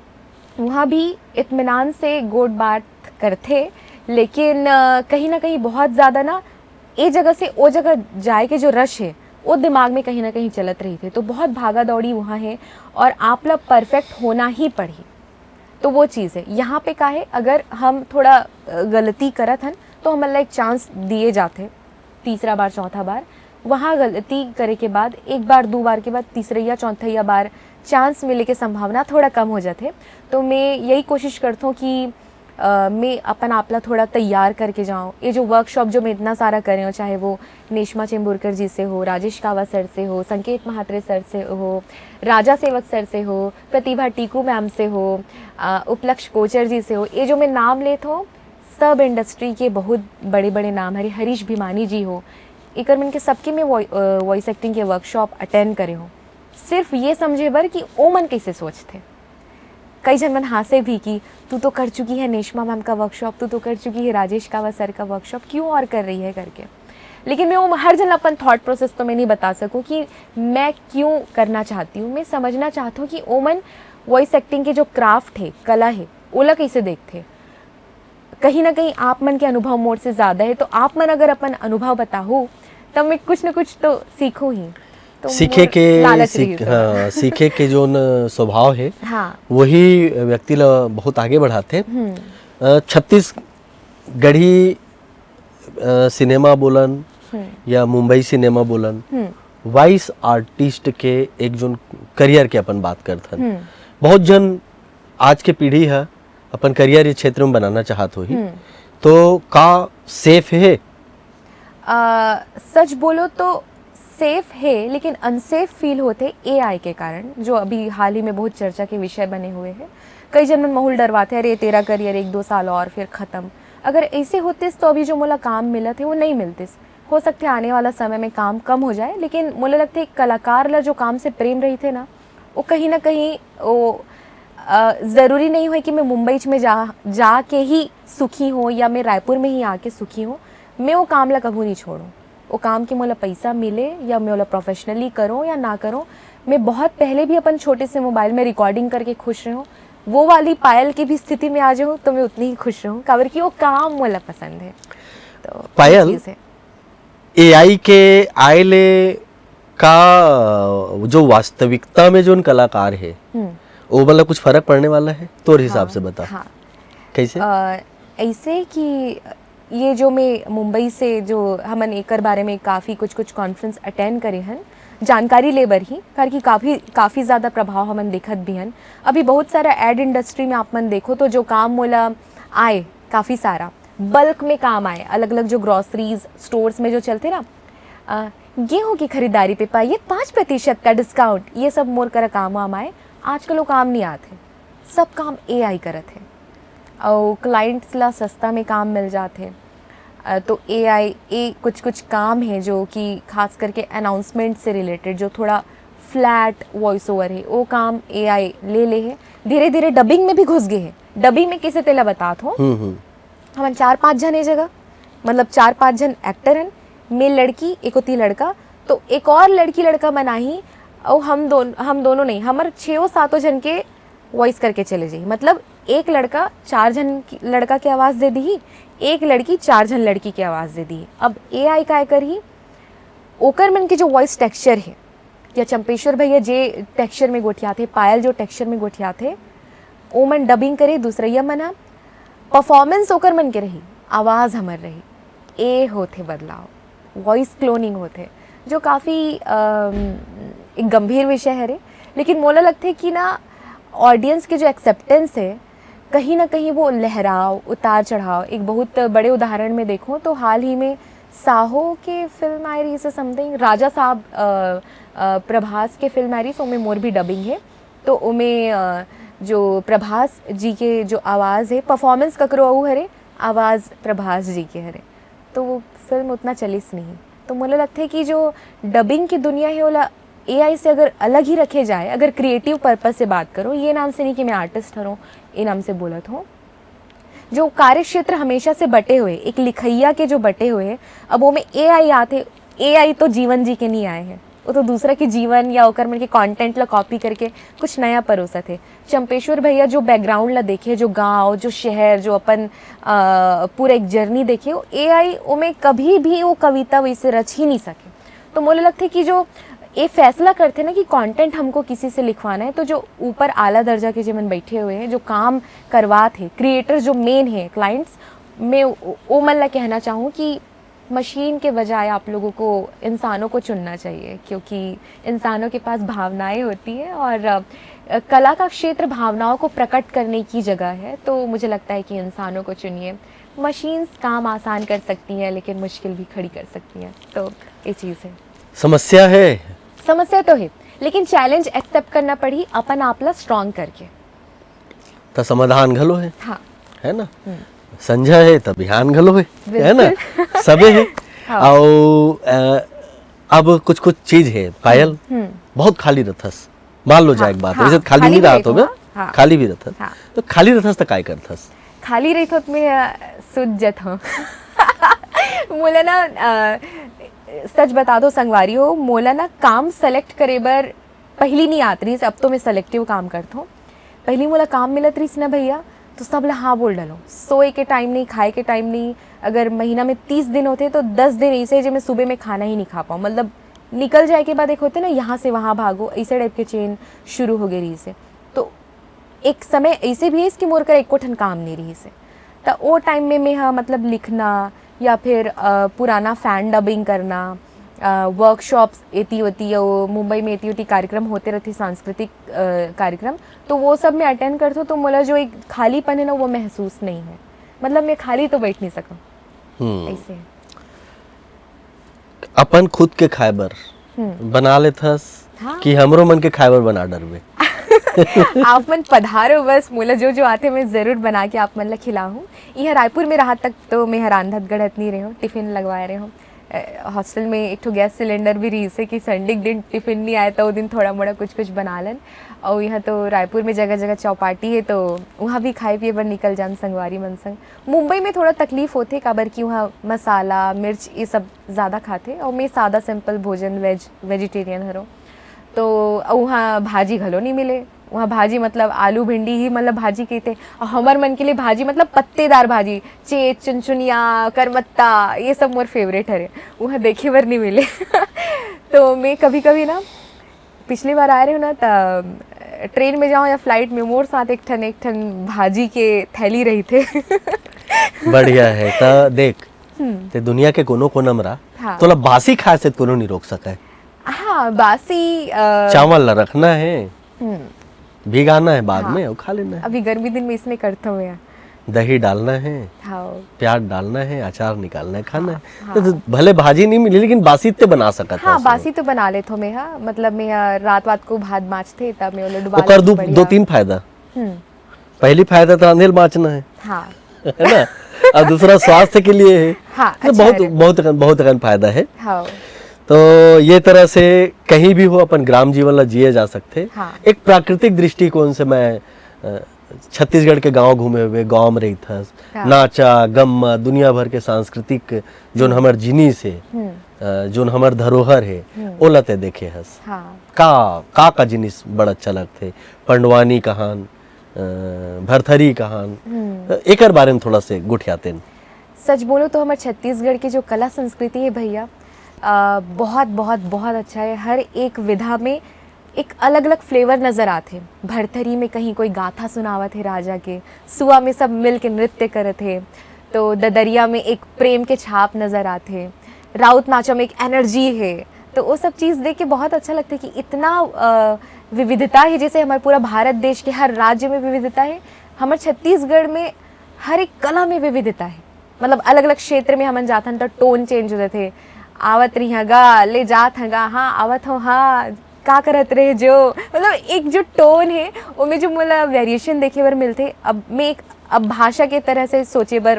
वहाँ भी इत्मीनान से गोठ बात करथे, लेकिन अ, कहीं ना कहीं बहुत ज़्यादा ना ए जगह से ओ जगह जाए के जो रश है वो दिमाग में कहीं ना कहीं चलत रहिथे। तो बहुत भागा दौड़ी वहाँ है और आप ला परफेक्ट होना ही पड़ही। तो वो चीज़ है। यहाँ पे का है, अगर हम थोड़ा अ, गलती करत हन तो हमन ला एक चांस दिए जाथे, तीसरा बार, चौथा बार। वहाँ गलती करे के बाद एक बार, दो बार के बाद तीसरैया चौथैया बार चांस मिले के संभावना थोड़ा कम हो जाथे। तो मैं यही कोशिश करथों कि अ, मैं अपन आप ला थोड़ा तैयार करके जाऊँ। ये जो वर्कशॉप जो मैं इतना सारा करे हूँ, चाहे वो नेशमा चेंबूरकर जी से हो, राजेश कावा सर से हो, संकेत महात्रे सर से हो, राजा सेवक सर से हो, प्रतिभा टीकू मैम से हो, अ, उपलक्ष कोचर जी से हो, ये जो मैं नाम लेत हूँ, सब इंडस्ट्री के बहुत बड़े बड़े नाम हरे, हरीश भिमानी जी हो, एकर मन के सबके मैं वॉइस एक्टिंग के वर्कशॉप अटेंड करे हूँ, सिर्फ ये समझे बर कि ओ मन कैसे सोचथे। कई झन मन हाँसे भी कि तू तो कर चुकी है नेशमा मैम का वर्कशॉप, तू तो कर चुकी है राजेश कावा सर का वर्कशॉप, क्यों और कर रही है करके। लेकिन मैं वो हर जन अपन थॉट प्रोसेस तो मैं नहीं बता सकूँ कि मैं क्यों करना चाहती हूँ। मैं समझना चाहती हूँ कि ओमन वॉइस एक्टिंग के जो क्राफ्ट है, कला है, ओला कैसे देखथे। कहीं ना कहीं आप मन के अनुभव मोर से ज़्यादा है, तो आप मन अगर अपन अनुभव बताहू तब मैं कुछ न कुछ तो सीखूँ ही। तो सीखे मोर के लालच सीख, रही सर। हाँ, सीखे के जो न स्वभाव है, हाँ। वही व्यक्ति ला बहुत आगे बढ़ाते। हम्म। अ, छत्तीसगढ़ी अ, सिनेमा बोलन हम्म। या मुंबई सिनेमा बोलन, हम्म। वॉइस आर्टिस्ट के एक जोन करियर के अपन बात करथन। हम्म। बहुत जन आज के पीढ़ी ह अपन करियर ये क्षेत्र में बनाना चाहत होही, हम्म। तो का सेफ है? आ, सच बोलो तो सेफ है, लेकिन अनसेफ फील होते एआई के कारण, जो अभी हाल ही में बहुत चर्चा के विषय बने हुए हैं। कई जन मन महूल डरवाते, "अरे, तेरा करियर एक दो साल और, फिर खत्म।" अगर ऐसे होतिस तो अभी जो मोला काम मिलत है वो नहीं मिलतिस। हो सकते आने वाला समय में काम कम हो जाए, लेकिन मोला लगते एक कलाकार ला जो काम से प्रेम रहिथे ना, वो कहीं ना कहीं वो अ, ज़रूरी नहीं होय कि मैं मुंबई में जा जाके ही सुखी हूँ या मैं रायपुर में ही आके सुखी हूँ। मैं वो काम ला कभू नहीं छोड़ूँ। वो काम के मोला पैसा मिले या मैं ओला प्रोफेशनली करूँ या ना करूँ, मैं बहुत पहले भी अपन छोटे से मोबाइल में रिकॉर्डिंग करके खुश रहूँ। वो वाली पायल की भी स्थिति में आ जाऊँ तो मैं उतनी ही खुश रहूँ, काबर कि वो काम मोला पसंद है। तो ये पायल, चीज़ है। एआई के आए ले का जो वास्तविकता में जोन कलाकार है, हम्म। वो मतलब कुछ फर्क पड़ने वाला है तोर हिसाब हाँ, से बता। हाँ। कैसे? अ, ऐसे कि ये जो मैं मुंबई से, जो हमन एकर बारे में काफ़ी कुछ कुछ कॉन्फ्रेंस अटेंड करे हन जानकारी ले बर ही, काबर कि काफ़ी काफ़ी ज़्यादा प्रभाव हमन देखत भी हन। अभी बहुत सारा एड इंडस्ट्री में आप मन देखो तो जो काम मोला आए, काफ़ी सारा बल्क में काम आए, अलग अलग जो ग्रॉसरीज स्टोर्स में जो चलते ना, अ, गेहूं की खरीदारी पे पाइए पाँच प्रतिशत का डिस्काउंट, ये सब मोर करा काम वाम आए। आजकल वो काम नहीं आते, सब काम एआई करत है। और क्लाइंट्स ला सस्ता में काम मिल जाते। अ, तो एआई ए कुछ कुछ काम है जो कि खास करके अनाउंसमेंट से रिलेटेड, जो थोड़ा फ्लैट वॉइस ओवर है, वो काम एआई ले ले है। धीरे धीरे डबिंग में भी घुस गए है। डबिंग में किसे तेला बतात हो, हम्म हम्म। हमन चार पाँच झन ए जगह, मतलब चार पाँच झन एक्टर हन, मैं लड़की, एक होती लड़का, तो एक और लड़की लड़का मन आही, और हम दोन हम दोनों नहीं, हमर छो सातों झन के वॉइस करके चले जाही। मतलब एक लड़का चार झन की- लड़का के आवाज़ दे दीही, एक लड़की चार झन लड़की के आवाज़ दे दीही। अब एआई काय करही, ओकर मन के जो वॉइस टेक्सचर है, या चंपेश्वर भैया जे टेक्सचर में गोठियाथे, पायल जो टेक्सचर में गोठियाथे, ओमन डबिंग करे, दूसरैया मन ह परफॉर्मेंस ओकर मन के रही, आवाज़ हमर रही। ए होथे बदलाव, वॉइस क्लोनिंग होथे, जो काफ़ी एक गंभीर विषय है रे। लेकिन मोला लगथे कि ना, ऑडियंस के जो एक्सेप्टेंस है, कहीं ना कहीं वो लहराव उतार चढ़ाव, एक बहुत बड़े उदाहरण में देखो तो हाल ही में साहो के फिल्म आई रही से समथिंग, राजा साहब, अ, अ, प्रभास के फिल्म आई रही, ओमे मोर भी डबिंग है। तो ओमे, अ, जो प्रभास जी के जो आवाज़ है, परफॉर्मेंस ककरो अऊ हरे, आवाज़ प्रभास जी के हरे, तो वो फिल्म उतना चलिस नहीं। तो मोला लगथे कि जो डबिंग की दुनिया है, ओला एआई से अगर अलग ही रखे जाए, अगर क्रिएटिव पर्पस से बात करो, ये नाम से नहीं कि मैं आर्टिस्ट हरों, ये नाम से बोलत हूँ, जो कार्य क्षेत्र हमेशा से बटे हुए, एक लिखैया के जो बटे हुए हैं, अब वो में एआई आते, एआई तो जीवन जी के नहीं आए हैं, वो तो दूसरा के जीवन या ओकर मन के कंटेंट ला कॉपी करके कुछ नया परोसत है। चंपेश्वर भैया जो बैकग्राउंड ला देखे, जो गांव, जो शहर, जो अपन अ, पूरा एक जर्नी देखे, वो एआई ओमे कभी भी वो कविता वैसे रच ही नहीं सके। तो मोला लगथे कि जो ये फैसला करथे ना कि कंटेंट हमको किसी से लिखवाना है, तो जो ऊपर आला दर्जा के जेमन बैठे हुए हैं, जो काम करवात है, क्रिएटर जो मेन है, क्लाइंट्स, मैं ओ, ओ मन ला कहना चाहूँ कि मशीन के बजाय आप लोगों को इंसानों को चुनना चाहिए, क्योंकि इंसानों के पास भावनाएं होती हैं और अ, कला का क्षेत्र भावनाओं को प्रकट करने की जगह है। तो मुझे लगता है कि इंसानों को चुनिए। मशीन्स काम आसान कर सकती हैं, लेकिन मुश्किल भी खड़ी कर सकती हैं। तो ये चीज़ है। समस्या है। समस्या तो है, लेकिन चैलेंज एक्सेप्ट करना पड़ी, अपन आप ला स्ट्रांग करके। तो समाधान घलो है, हाँ। है ना? संझा है तो बिहान घलो है, है ना? सबे है। हाँ। और अ, अब कुछ कुछ चीज है पायल, हम्म। बहुत खाली रथस, मान लो जाए हाँ, एक बात, हाँ, वैसे खाली खाली नहीं भी रहा रही तो थो, मैं, हाँ, हाँ। खाली भी रथस। हाँ। तो खाली रथस तो काय करथस? खाली रही तो मैं अ, सुत जत हूँ। मोला ना अ, सच बता दो संगवारी हो, मोला ना काम सेलेक्ट करे बर पहली नहीं आत रहीस, अब तो मैं सेलेक्टिव काम करत हूँ। पहली मोला काम मिलत रहीस ना भैया, तो सब ला हाँ बोल डालो। सोए के टाइम नहीं, खाए के टाइम नहीं। अगर महीना में तीस दिन होते तो दस दिन ऐसे है जो मैं सुबह में खाना ही नहीं खा पाऊँ। मतलब निकल जाए के बाद एक होते ना, यहाँ से वहाँ भागो, ऐसे टाइप के चेन शुरू हो गई रहीस है। तो एक समय ऐसे भी है कि मोर कर एको ठन काम नहीं रहीस है। त ओ टाइम में मैं हा मतलब लिखना या फिर अ, पुराना फैन डबिंग करना, वर्कशॉप्स एती ओती, अउ मुंबई में एती ओती कार्यक्रम होते रहते, सांस्कृतिक अ, कार्यक्रम, तो वो सब मैं अटेंड करथों, तो मोला जो एक खालीपन है ना, वो महसूस नहीं है। मतलब मैं खाली तो बैठ नहीं सकूँ। हम्म। ऐसे है। अपन खुद के खाए बर हम्म। बना लेथस हाँ। कि हमरो मन के खाए बर बना डरबे? आप मन पधारो बस, मोला जो जो आते मैं जरूर बना के आप मन ला खिलाहूँ। यह रायपुर में रहा तक तो मैं हर रांधत गढ़त नहीं रहे हूँ, टिफिन लगवाए रहे हूँ। हॉस्टल में एक ठो गैस सिलेंडर भी रहिसे कि संडे के दिन टिफिन नहीं आए, तो वो दिन थोड़ा मोड़ा कुछ कुछ बना लेन। और यहाँ तो रायपुर में जगह जगह चौपाटी है, तो वहाँ भी खाए पिए बर निकल जान संगवारी मन संग। मुंबई में थोड़ा तकलीफ होथे, काबर कि वहाँ मसाला मिर्च ये सब ज़्यादा खाथे, और मैं सादा सिंपल भोजन, वेज, वेजिटेरियन हरों। तो वहाँ भाजी घलो नहीं मिले। वहाँ भाजी मतलब आलू भिंडी ही मतलब भाजी कहिथे, और हमर मन के लिए भाजी मतलब पत्तेदार भाजी, चेत, चुनचुनिया, करमत्ता, ये सब मोर फेवरेट हरे। वहाँ देखे बर नहीं मिले। तो मैं कभी कभी ना, पिछली बार आए रहे ना, त ट्रेन में जाऊँ या फ्लाइट में, मोर साथ एक ठन एक ठन भाजी के थैली रहिथे। बढ़िया है। त देख, हम्म। ते दुनिया के कोनो कोना में रह, हाँ। तोला बासी खाए से कोनो नहीं रोक सके। हाँ, बासी अ, चावल ला रखना है, हम्म, भिगाना है, बाद हाँ। में वो खा लेना है। अभी गर्मी दिन में इसने करता हूँ यार। दही डालना है, हाँ। प्याज डालना है, अचार निकालना है, खाना है। हाँ। तो, तो भले भाजी नहीं मिली, लेकिन बासी ते बना सकत हाँ, हस। बासी तो बना लेत हो मैं, हाँ। मतलब मैं, अ, रात वात को भात बाँचथे, तब मैं ओला डुबा ओकर लेत दो, हूँ, बढ़िया। दो तीन फायदा। हम्म। पहली फायदा तो रांधे ल बाँचना है, हाँ। है ना? और दूसरा स्वास्थ्य के लिए है। हाँ, तो अच्छा बहुत, है। बहुत अकन, बहुत अकन फायदा है। हाँ। तो ये तरह से कहीं भी हो, अपन ग्राम जीवन ला जिए जा सकथे। हाँ। एक प्राकृतिक दृष्टिकोण से मैं, अ, छत्तीसगढ़ के गांव घूमे हुए, गांव में रहिथस, हाँ। नाचा गम्मा, दुनिया भर के सांस्कृतिक जोन हमर जिनिस है, हम्म। अ, जोन हमर धरोहर है, हम्म। ओला ते देखे हस। हाँ। का, का का जिनिस बड़ अच्छा लगथे? पंडवानी कहान, अ, भरथरी कहान, हम्म। एकर बारे में थोड़ा से गोठियातेन। सच बोलूँ तो हमर छत्तीसगढ़ के जो कला संस्कृति है भैया, अ, बहुत, बहुत, बहुत अच्छा है। हर एक विधा में एक अलग-अलग फ्लेवर नज़र आथे। भरथरी में कहीं कोई गाथा सुनावत हे राजा के, सुआ में सब मिल के नृत्य करत हे, तो ददरिया में एक प्रेम के छाप नज़र आथे, राउत नाचा में एक एनर्जी हे। तो वो सब चीज़ देख के बहुत अच्छा लगथे कि इतना, अ, विविधता हे, जैसे हमर पूरा भारत देश के हर राज्य में विविधता हे, हमर छत्तीसगढ़ में हर एक कला में विविधता हे। मतलब अलग-अलग क्षेत्र में हमन जाथन त टोन चेंज हो जाथे, आवत रही हाँ गा, ले जात हाँ गा, हाँ आवत हो हाँ, का करत रहे जो, मतलब एक जो टोन हे, ओमे जो मोला वेरिएशन देखे बर मिलथे। अब मैं एक, अब भाषा के तरह से सोचे बर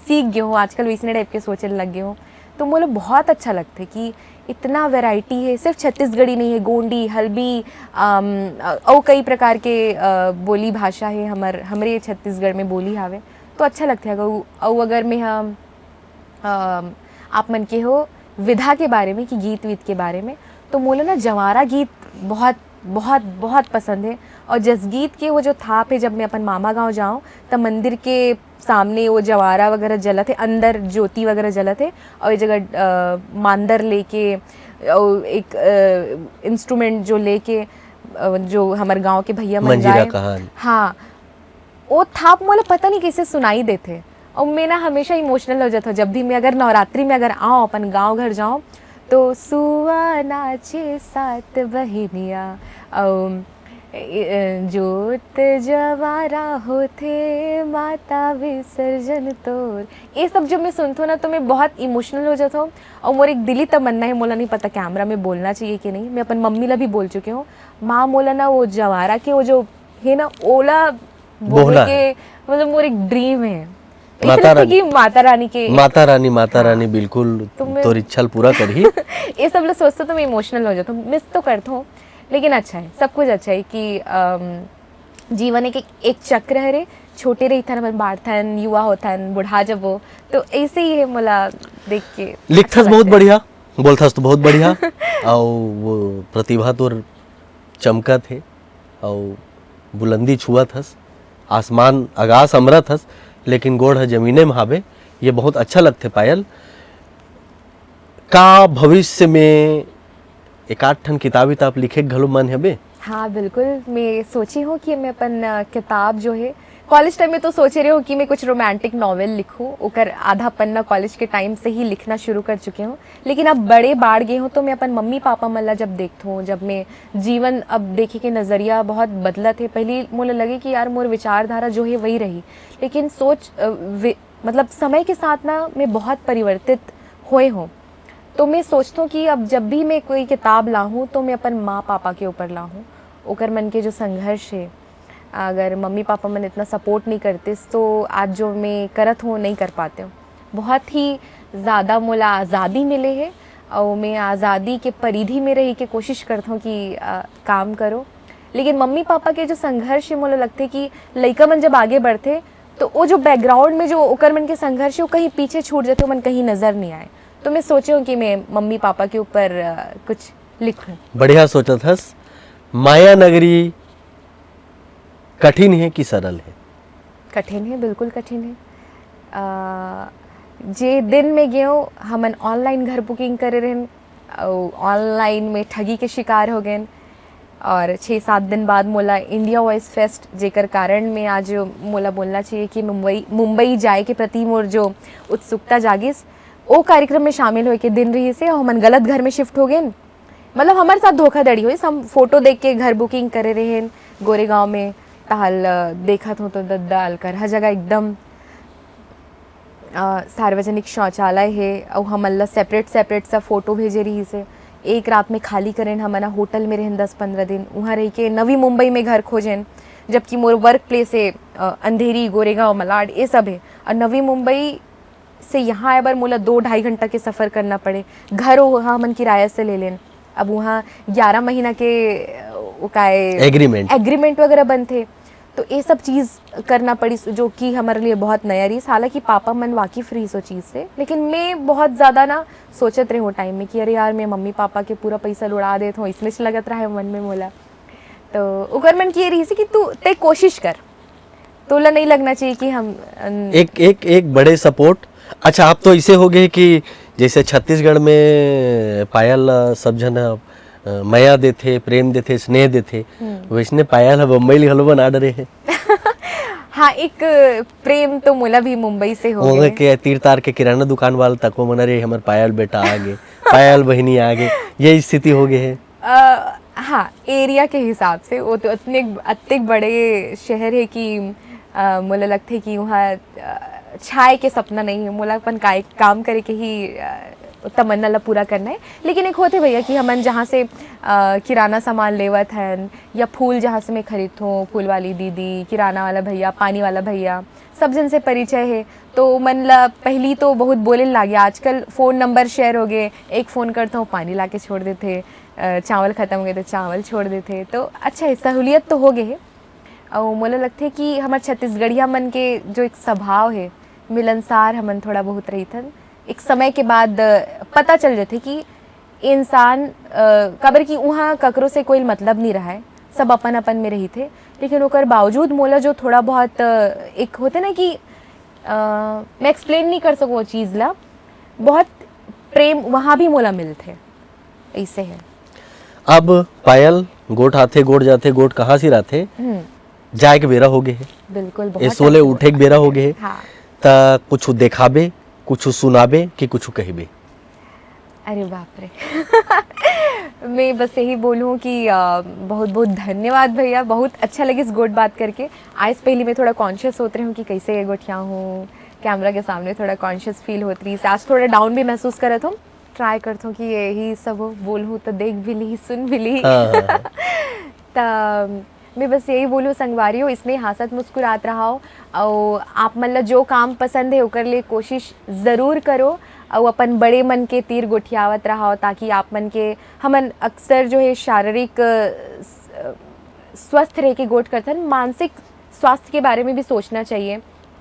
सीख गे हूँ, आजकल वैसने टाइप के सोचे लग गे हूँ, तो मोला बहुत अच्छा लगथे कि इतना वैरायटी हे, सिर्फ छत्तीसगढ़ी नहीं हे, गोंडी, हल्बी, अम, अ-, अउ कई प्रकार के, अ, बोली भाषा हे हमर, हमरे छत्तीसगढ़ में बोली हावे, तो अच्छा लगथे। अगर उ-, अउ अगर मैं ह, अम, आप मन के हो विधा के बारे में कि गीत वीत के बारे में, तो मोला ना जवारा गीत बहुत, बहुत, बहुत पसंद हे। और जसगीत के वो जो थाप हे, जब मैं अपन मामा गाँव जाऊँ, तब मंदिर के सामने वो जवारा वगैरह जलत हे, अंदर ज्योति वगैरह जलत हे, और ये जगह, अ, मांदर लेके, और एक, अ, इंस्ट्रूमेंट जो लेके, अ, जो हमर गाँव के भैया मन मंजीरा गाए। कहान। हाँ, वो थाप मोला पता नहीं कैसे सुनाई देथे, और मैं ना हमेशा इमोशनल हो जाता हूँ। जब भी मैं अगर नवरात्रि में अगर आऊँ, अपन गाँव घर जाऊँ, तो सुआ नाचे सात बहिनिया, अउ ए, ए, जोत जवारा होथे माता विसर्जन तोर, ये सब जब मैं सुनथों ना, तो मैं बहुत इमोशनल हो जाता हूँ। और मोर एक दिली तमन्ना हे, मोला नहीं पता कैमरा में बोलना चाहिए कि नहीं, मैं अपन मम्मी ला भी बोल चुके हूँ, माँ मोला ना वो जवारा के वो जो हे ना ओला बोले बोहना के, मतलब मोर एक ड्रीम हे। माता ऐसा लगता रानी। कि माता रानी के माता रानी, माता हाँ। रानी बिल्कुल तो मैं तोर इच्छा ल पूरा करही। ये सब लोग सोचते तो मैं इमोशनल हो जाता हूँ, मिस तो करता हूँ, लेकिन अच्छा है, सब कुछ अच्छा है कि, अम, जीवन एक, एक, एक चक्र हरे, छोटे रहिथन अपन बाढ़थन, युवा होथन, बुढ़ा जबो, तो ऐसे ही है मोला देख के लिखथस अच्छा बहुत लगता है। बढ़िया, बोलथस तो बहुत बढ़िया, और वो प्रतिभा तोर चमकत हे, और बुलंदी छुअत हस, आसमान आकाश अमरत हस, लेकिन गोड़ ह जमीने में हावे। ये बहुत अच्छा लगथे पायल। का भविष्य में एकाध ठन किताब विताब लिखे के घलो मन हबे? हाँ, बिल्कुल। मैं सोची हूँ कि मैं अपन, अ, किताब जो है, कॉलेज टाइम में तो सोचे रहे हूँ कि मैं कुछ रोमांटिक नॉवेल लिखूँ, ओकर आधा पन्ना कॉलेज के टाइम से ही लिखना शुरू कर चुकी हूँ। लेकिन अब बड़े बाढ़ गए हूँ, तो मैं अपन मम्मी पापा मन ला जब देखत हूँ, जब मैं जीवन अब देखे के नज़रिया बहुत बदलत है। पहली मोला लगे कि यार, मोर विचारधारा जो है वही रही, लेकिन सोच, अ, वे-, मतलब समय के साथ ना मैं बहुत परिवर्तित होए हूँ। तो मैं सोचता हूँ कि अब जब भी मैं कोई किताब लाहूँ, तो मैं अपन माँ पापा के ऊपर लाहूँ, ओकर मन के जो संघर्ष है। अगर मम्मी पापा मन इतना सपोर्ट नहीं करते, तो आज जो मैं करत हूँ, नहीं कर पाते हूँ। बहुत ही ज़्यादा मोला आज़ादी मिले हे, अउ मैं आज़ादी के परिधि में रही के कोशिश करथों कि अ, काम करो। लेकिन मम्मी पापा के जो संघर्ष हे, मोला लगथे कि लइका मन जब आगे बढ़थे, तो वो जो बैकग्राउंड में जो ओकर मन के संघर्ष हे, वो कहीं पीछे छूट जाथे, वो मन कहीं नज़र नहीं आए। तो मैं सोचे हूँ कि मैं मम्मी पापा के ऊपर अ, कुछ लिखूँ। बढ़िया सोचत हस। माया नगरी कठिन हे कि सरल हे? कठिन हे, बिल्कुल कठिन हे। अ, जे दिन में गेंव, हमन ऑनलाइन घर बुकिंग करे रहेन, अउ ऑनलाइन में ठगी के शिकार हो गेन। और छः सात दिन बाद मोला इंडिया वॉइस फेस्ट, जेकर कारण में आज मोला बोलना चाहिए कि मुंबई, मुंबई जाए के प्रति मोर जो उत्सुकता जागिस, ओ कार्यक्रम में शामिल होए के दिन रहिस हे, अउ हमन गलत घर में शिफ्ट हो गेन। मतलब, हमर साथ धोखाधड़ी होइस। हम फोटो देख के घर बुकिंग करे रहेन गोरेगांव में, तहाल, अ, देखत हों तो दद्दा अलकरहा जगह एकदम, अ, सार्वजनिक शौचालय हे, अउ हमन ला सेपरेट सेपरेट सब फोटो भेजे रहिस हे। एक रात में खाली करेन, हमन ह होटल में रहेन दस पंद्रह दिन, उहाँ रह के नवी मुंबई में घर खोजेन, जबकि मोर वर्क प्लेस हे, अ, अंधेरी, गोरेगांव, मलाड, ये सब हे। और नवी मुंबई से यहाँ आए बर मोला दो ढाई घंटा के सफ़र करना पड़े। घर वो हमन किराया से ले लेन, अब वहाँ ग्यारह महीना के, अ, वो काय एग्रीमेंट। एग्रीमेंट वगैरह बनथे, तो ये सब चीज़ करना पड़ी, जो कि हमारे लिए बहुत नया रहिस। हालांकि पापा मन वाकिफ रहिस वो चीज़ से, लेकिन मैं बहुत ज़्यादा ना सोचत रहे वो टाइम में कि अरे यार, मैं मम्मी पापा के पूरा पैसा लुटा देत हूँ, इसमें से लगत रहा है मन में मोला। तो ओकर मन की ये रहिस कि तू, ते कोशिश कर, तोला नहीं लगना चाहिए कि हम, अन- एक एक एक बड़े सपोर्ट। अच्छा, आप तो ऐसे हो गए कि जैसे छत्तीसगढ़ में पायल, अ, सब झन, अ, मया देथे, प्रेम देथे, स्नेह देथे, हम्म। वैसने पायल ह बम्बई ले घलो बना डरे हे। हाँ, एक प्रेम तो मोला भी मुंबई से हो वहाँ गए। के तीर तार के किराना दुकान वाला तक वो मना रे, हमर पायल बेटा आ गे, पायल बहिनी आ गे, ये स्थिति हो गए हे। अ, हाँ, एरिया के हिसाब से वो तो अतने, अतने बड़े शहर है कि, अ, मोला लगथे कि वहाँ, अ, छाए के सपना नहीं है। मोला अपन काय काम करे के ही, अ, तमन्ना ला पूरा करना है। लेकिन एक होथे भैया कि हमन जहाँ से, अ, किराना सामान लेवत हन या फूल जहाँ से मैं खरीदथों, फूल वाली दीदी, किराना वाला भैया, पानी वाला भैया, सब जन से परिचय है। तो मन ला पहली तो बहुत बोले लागे। आजकल फ़ोन नंबर शेयर हो गए, एक फ़ोन करथों, पानी ला के छोड़ देथे, अ, चावल खत्म हो गए तो चावल छोड़ देथे। तो अच्छा है, सहूलियत तो हो गए है। और मोला लगथे कि हमर छत्तीसगढ़िया मन के जो एक स्वभाव है, मिलनसार हमन थोड़ा बहुत रहिथन। एक समय के बाद, अ, पता चल जाथे कि इंसान, अ, काबर कि उहाँ ककरो से कोई मतलब नहीं रहा है, सब अपन अपन में रहिथे। लेकिन ओकर बावजूद मोला जो थोड़ा बहुत, अ, एक होथे ना कि, अ, मैं एक्सप्लेन नहीं कर सकूँ वो चीज़ ला, बहुत प्रेम वहाँ भी मोला मिलथे, ऐसे है। अब पायल, गोठ आथे, गोठ जाथे, गोठ कहाँ से आथे, हम्म, जाए के बेरा हो गए हे, बिल्कुल, ए बहुत सोले अच्छा। उठे के बेरा हो गए हे, हाँ। त कुछ देखाबे, कुछ सुनाबे कि कुछ कहबे? अरे बाप रे। मैं बस यही बोलूँ कि, अ, बहुत बहुत धन्यवाद भैया, बहुत अच्छा लगिस गोठ बात करके। आज पहली मैं थोड़ा कॉन्शियस होत रही हूँ कि कैसे ये गोठिया हूँ, कैमरा के सामने थोड़ा कॉन्शियस फील होत रही, आज थोड़ा डाउन भी महसूस करत हूँ। ट्राई करत हूँ कि यही सब बोलूँ तो देख भी ली, सुन भी ली। हाँ, हाँ, हाँ। त मैं बस यही बोलूँ संगवारी हो, इसने हाँसत मुस्कुरात रहाओ, अउ आप मन ला जो काम पसंद है ओकर लिए कोशिश ज़रूर करो, अउ अपन बड़े मन के तीर गोठियावत रहाओ, ताकि आप मन के, हमन अक्सर जो है शारीरिक, अ, स-, अ, स्वस्थ रह के गोठ करथन, मानसिक स्वास्थ्य के बारे में भी सोचना चाहिए।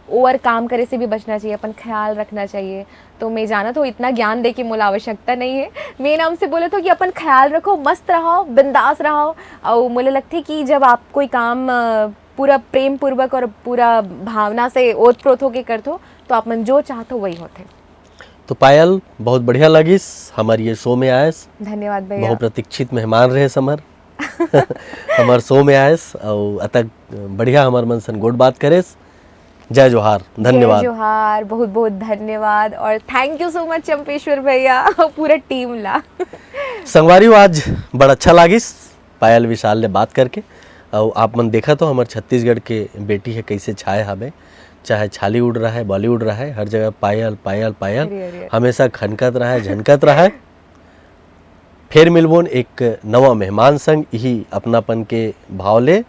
ओवर काम करे से भी बचना चाहिए, अपन ख्याल रखना चाहिए। तो मैं जानत हूँ इतना ज्ञान दे के मोला आवश्यकता नहीं है। मैं नाम से बोलत हूँ कि अपन ख्याल रखो, मस्त रहो, बिंदास रहो। और मोला लगथे कि जब आप कोई काम, अ, पूरा प्रेम पूर्वक और पूरा भावना से ओत प्रोत होके करथो, तो आप मन जो चाहथो वही होथे। तो पायल, बहुत बढ़िया लगिस हमर ये शो में आयस। धन्यवाद भैया। बहुप्रतीक्षित मेहमान रहे हमर। हमर शो में आयस अउ अतक बढ़िया हमर मन सन गोठ बात करेस। जय जोहार, धन्यवाद। जय जोहार, बहुत बहुत धन्यवाद और thank you so much Champeshwar भैया, पूरा टीम ला। संगवारी हो, आज बड़ा अच्छा लागिस पायल विशाल ले बात करके। अउ आप मन देखत हो हमर छत्तीसगढ़ के बेटी है कैसे छाए हवे, चाहे छालीवुड रहा है, बॉलीवुड रहा है, हर जगह पायल, पायल, पायल, अरे, अरे, अरे। हमेशा खनकत रहा है, झनकत रहा है। फिर मिलबोन एक नवा मेहमान संग, यही अपनापन के भाव ले।